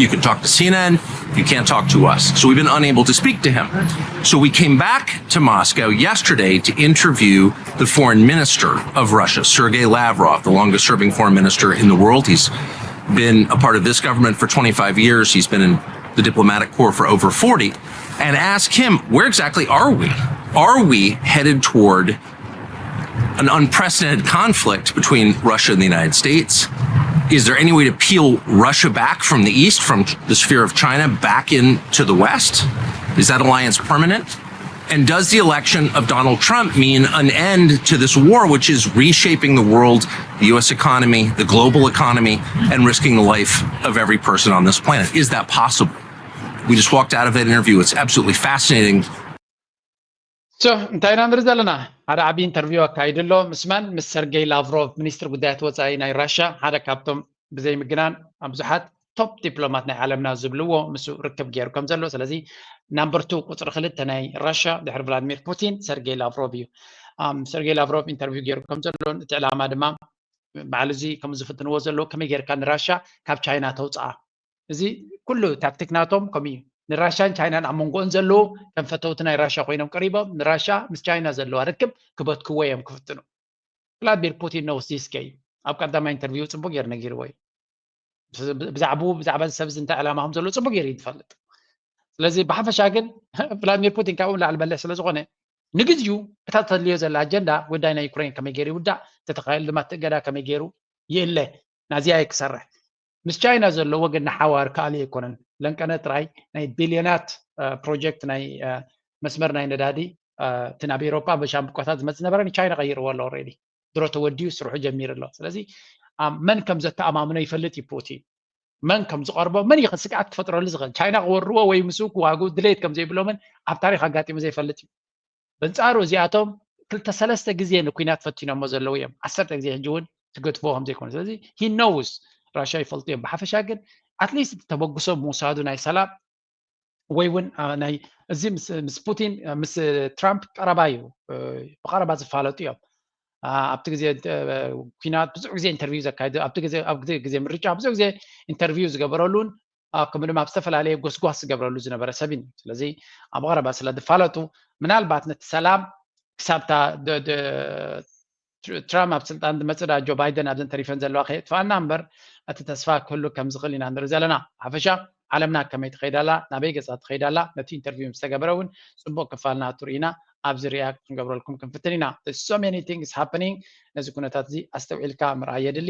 You can talk to C N N, you can't talk to us. So we've been unable to speak to him. So we came back to Moscow yesterday to interview the foreign minister of Russia, Sergei Lavrov, the longest serving foreign minister in the world. He's been a part of this government for twenty-five years. He's been in the diplomatic corps for over forty. And ask him, where exactly are we? Are we headed toward an unprecedented conflict between Russia and the United States? Is there any way to peel Russia back from the east, from the sphere of China, back into the west? Is that alliance permanent? And does the election of Donald Trump mean an end to this war, which is reshaping the world, the U S economy, the global economy, and risking the life of every person on this planet? Is that possible? We just walked out of that interview. It's absolutely fascinating. So እንታይ ኢና ንርኢ ዘለና? ሓደ ዓብዪ ኢንተርቪው ኣካይዱ ኣሎ። ምስ መን? ምስ ሰርጌይ ላቭሮቭ፣ ሚኒስትር ጉዳያት ወፃኢ ናይ ራሻ፣ ሓደ ካብቶም ብዘይ ምግናን ኣብ ብዙሓት ቶፕ ዲፕሎማት ናይ ዓለምና ዝብልዎ ምስኡ ርክብ ገይሩ ከም ዘሎ። ስለዚ ናምበር ቱ፣ ቁፅሪ ክልተ ናይ ራሻ ድሕሪ ቭላድሚር ፑቲን ሰርጌይ ላቭሮቭ እዩ። ሰርጌይ ላቭሮቭ ኢንተርቪው ገይሩ ከም ዘሎን እቲ ዕላማ ድማ ባዕሉ እዚ ከም ዝፍትንዎ ዘለዉ ከመይ ጌርካ ንራሻ ካብ ቻይና ተውፅኣ። እዚ ኩሉ ታክቲክ ናቶም ከምኡ እዩ። ንራሻን ቻይናን ኣብ መንጎኦን ዘለዉ ከም ፈተውቲ ናይ ራሻ ኮይኖም ቀሪቦም ንራሻ ምስ ቻይና ዘለዋ ርክብ ክበትክዎ እዮም ክፍትኑ። ቭላድሚር ፑቲን knows this game። ኣብ ቀዳማይ ኢንተርቪው ፅቡቅ ገይሩ ነጊርዎ እዩ። ብዛዕባኡ ብዛዕባ እዚ ሰብ እዚ እንታይ ዕላማ ከም ዘለዎ ፅቡቅ ገይሩ እዩ ዝፈልጥ። ስለዚ ብሓፈሻ ግን ቭላድሚር ፑቲን ካብኡ ንላዕሊ በሊሕ ስለ ዝኾነ ንግዜኡ እታ ተድልዮ ዘላ ኣጀንዳ ጉዳይ ናይ ዩክሬን ከመይ ገይሩ ይውዳእ፣ ተተኻይሉ ድማ እቲ እገዳ ከመይ ገይሩ ይእለ፣ ናዚኣ እዩ ክሰርሕ። ምስ ቻይና ዘለዎ ግን ንሓዋር ከኣሊ ኣይኮነን። ለንቀነ ጥራይ ናይ ቢልዮናት ፕሮጀክት ናይ መስመር ናይ ነዳዲ እቲ ናብ ኤሮፓ ብሻምብቆታት ዝመፅ ነበረ ንቻይና ቀይርዎ ኣሎ። ኦልሬዲ ድሮ ተወዲኡ ስርሑ ጀሚሩ ኣሎ። ስለዚ መን ከም ዘተኣማምኖ ይፈልጥ እዩ ፑቲን። መን ከም ዝቐርቦ፣ መን እዩ ስግኣት ክፈጥረሉ ዝኽእል። ቻይና ክወርዎ ወይ ምስኡ ክዋግኡ ድሌት ከም ዘይብሎምን ኣብ ታሪክ ኣጋጢሙ ዘይፈልጥ እዩ። በንጻሩ እዚኣቶም ክልተ ሰለስተ ግዜ ንኩናት ፈቲኖሞ ዘለዉ እዮም። ዓሰርተ ግዜ ሕጂ እውን ትገድፍዎ ከም ዘይኮነ። ስለዚ he knows ራሽያ ይፈልጡ እዮም። ብሓፈሻ ግን ኣትሊስት ተበግሶ ምውሳዱ ናይ ሰላም ወይ እውን ናይ እዚ ምስ ፑቲን ምስ ትራምፕ ቀረባ እዩ፣ ብቀረባ ዝፋለጡ እዮም። ኣብቲ ግዜ ኩናት ብዙሕ ግዜ ኢንተርቪው ዘካይዱ ኣብቲ ግዜ ኣብ ግዜ ምርጫ ብዙሕ ግዜ ኢንተርቪው ዝገበረሉን ከምኡ ድማ ኣብ ዝተፈላለየ ጎስጓስ ዝገብረሉ ዝነበረ ሰብ እዩ። ስለዚ ኣብ ቀረባ ስለ ዝፋለጡ ምናልባት ነቲ ሰላም ክሳብታ ትራምፕ ኣብ ስልጣን ዝመፅእ ዳ ጆ ባይደን ኣብዘን ተሪፈን ዘለዋ ከየጥፋኣና እምበር እቲ ተስፋ ክህሉ ከም ዝኽእል ኢና ንርኢ ዘለና። ሓፈሻ ዓለምና ከመይ ትኸይዳላ ናበይ ገፃ ትኸይዳላ ነቲ ኢንተርቪው ምስ ተገብረ እውን ፅቡቅ ክፋል ናቱ ርኢና ኣብዚ ሪያክት ክንገብረልኩም ክንፍትን ኢና። So many things happening ነዚ ኩነታት እዚ ኣስተውዒልካ ምርኣይ የድሊ።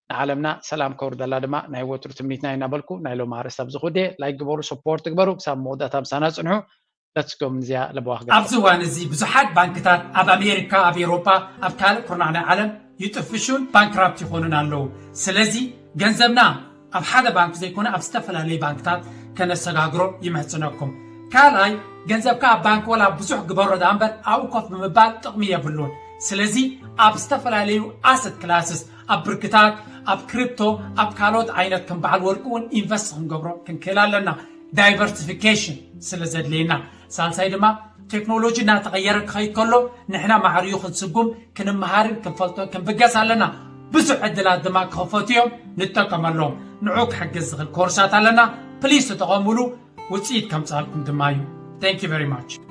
ንዓለምና ሰላም ከውርደላ ድማ ናይ ወትሩ ትምኒትና እዩ እናበልኩ ናይ ሎም ኣርእስት ኣብዚ ኩዴ ላይክ ግበሩ፣ ሰፖርት ግበሩ። ክሳብ መወዳእታ ምሳና ፅንሑ። ለትስጎም እዚኣ ለበዋ ክገ ኣብዚ እዋን እዚ ብዙሓት ባንክታት ኣብ ኣሜሪካ፣ ኣብ ኤሮፓ፣ ኣብ ካልእ ኩርናዕ ናይ ዓለም ይጥፍሹን ባንክራፕት ይኾኑን ኣለዉ። ስለዚ ገንዘብና ኣብ ሓደ ባንክ ዘይኮነ ኣብ ዝተፈላለዩ ባንክታት ከነሰጋግሮ ይምሕጽነኩም። ካልኣይ ገንዘብካ ኣብ ባንክ ወላ ብዙሕ ግበሮ ደኣ እምበር ኣብኡ ኮፍ ብምባል ጥቕሚ የብሉን። ስለዚ ኣብ ዝተፈላለዩ ኣሰት ክላስስ ኣብ ብርክታት ኣብ ክሪፕቶ ኣብ ካልኦት ዓይነት ከም በዓል ወርቂ እውን ኢንቨስት ክንገብሮ ክንክእል ኣለና። ዳይቨርሲፊኬሽን ስለ ዘድልየና። ሳልሳይ ድማ ቴክኖሎጂ እናተቐየረ ክኸይድ ከሎ ንሕና ማዕሪኡ ክንስጉም ክንመሃርን ክንፈልጦን ክንብገስ ኣለና። ብዙሕ ዕድላት ድማ ክኸፈቱ እዮም፣ ንጠቀመሎም። ንዑ ክሕግዝ ዝኽእል ኮርሳት ኣለና። ፕሊስ ተጠቐሙሉ፣ ውፅኢት ከምፅኣልኩም ድማ እዩ። Thank you very much።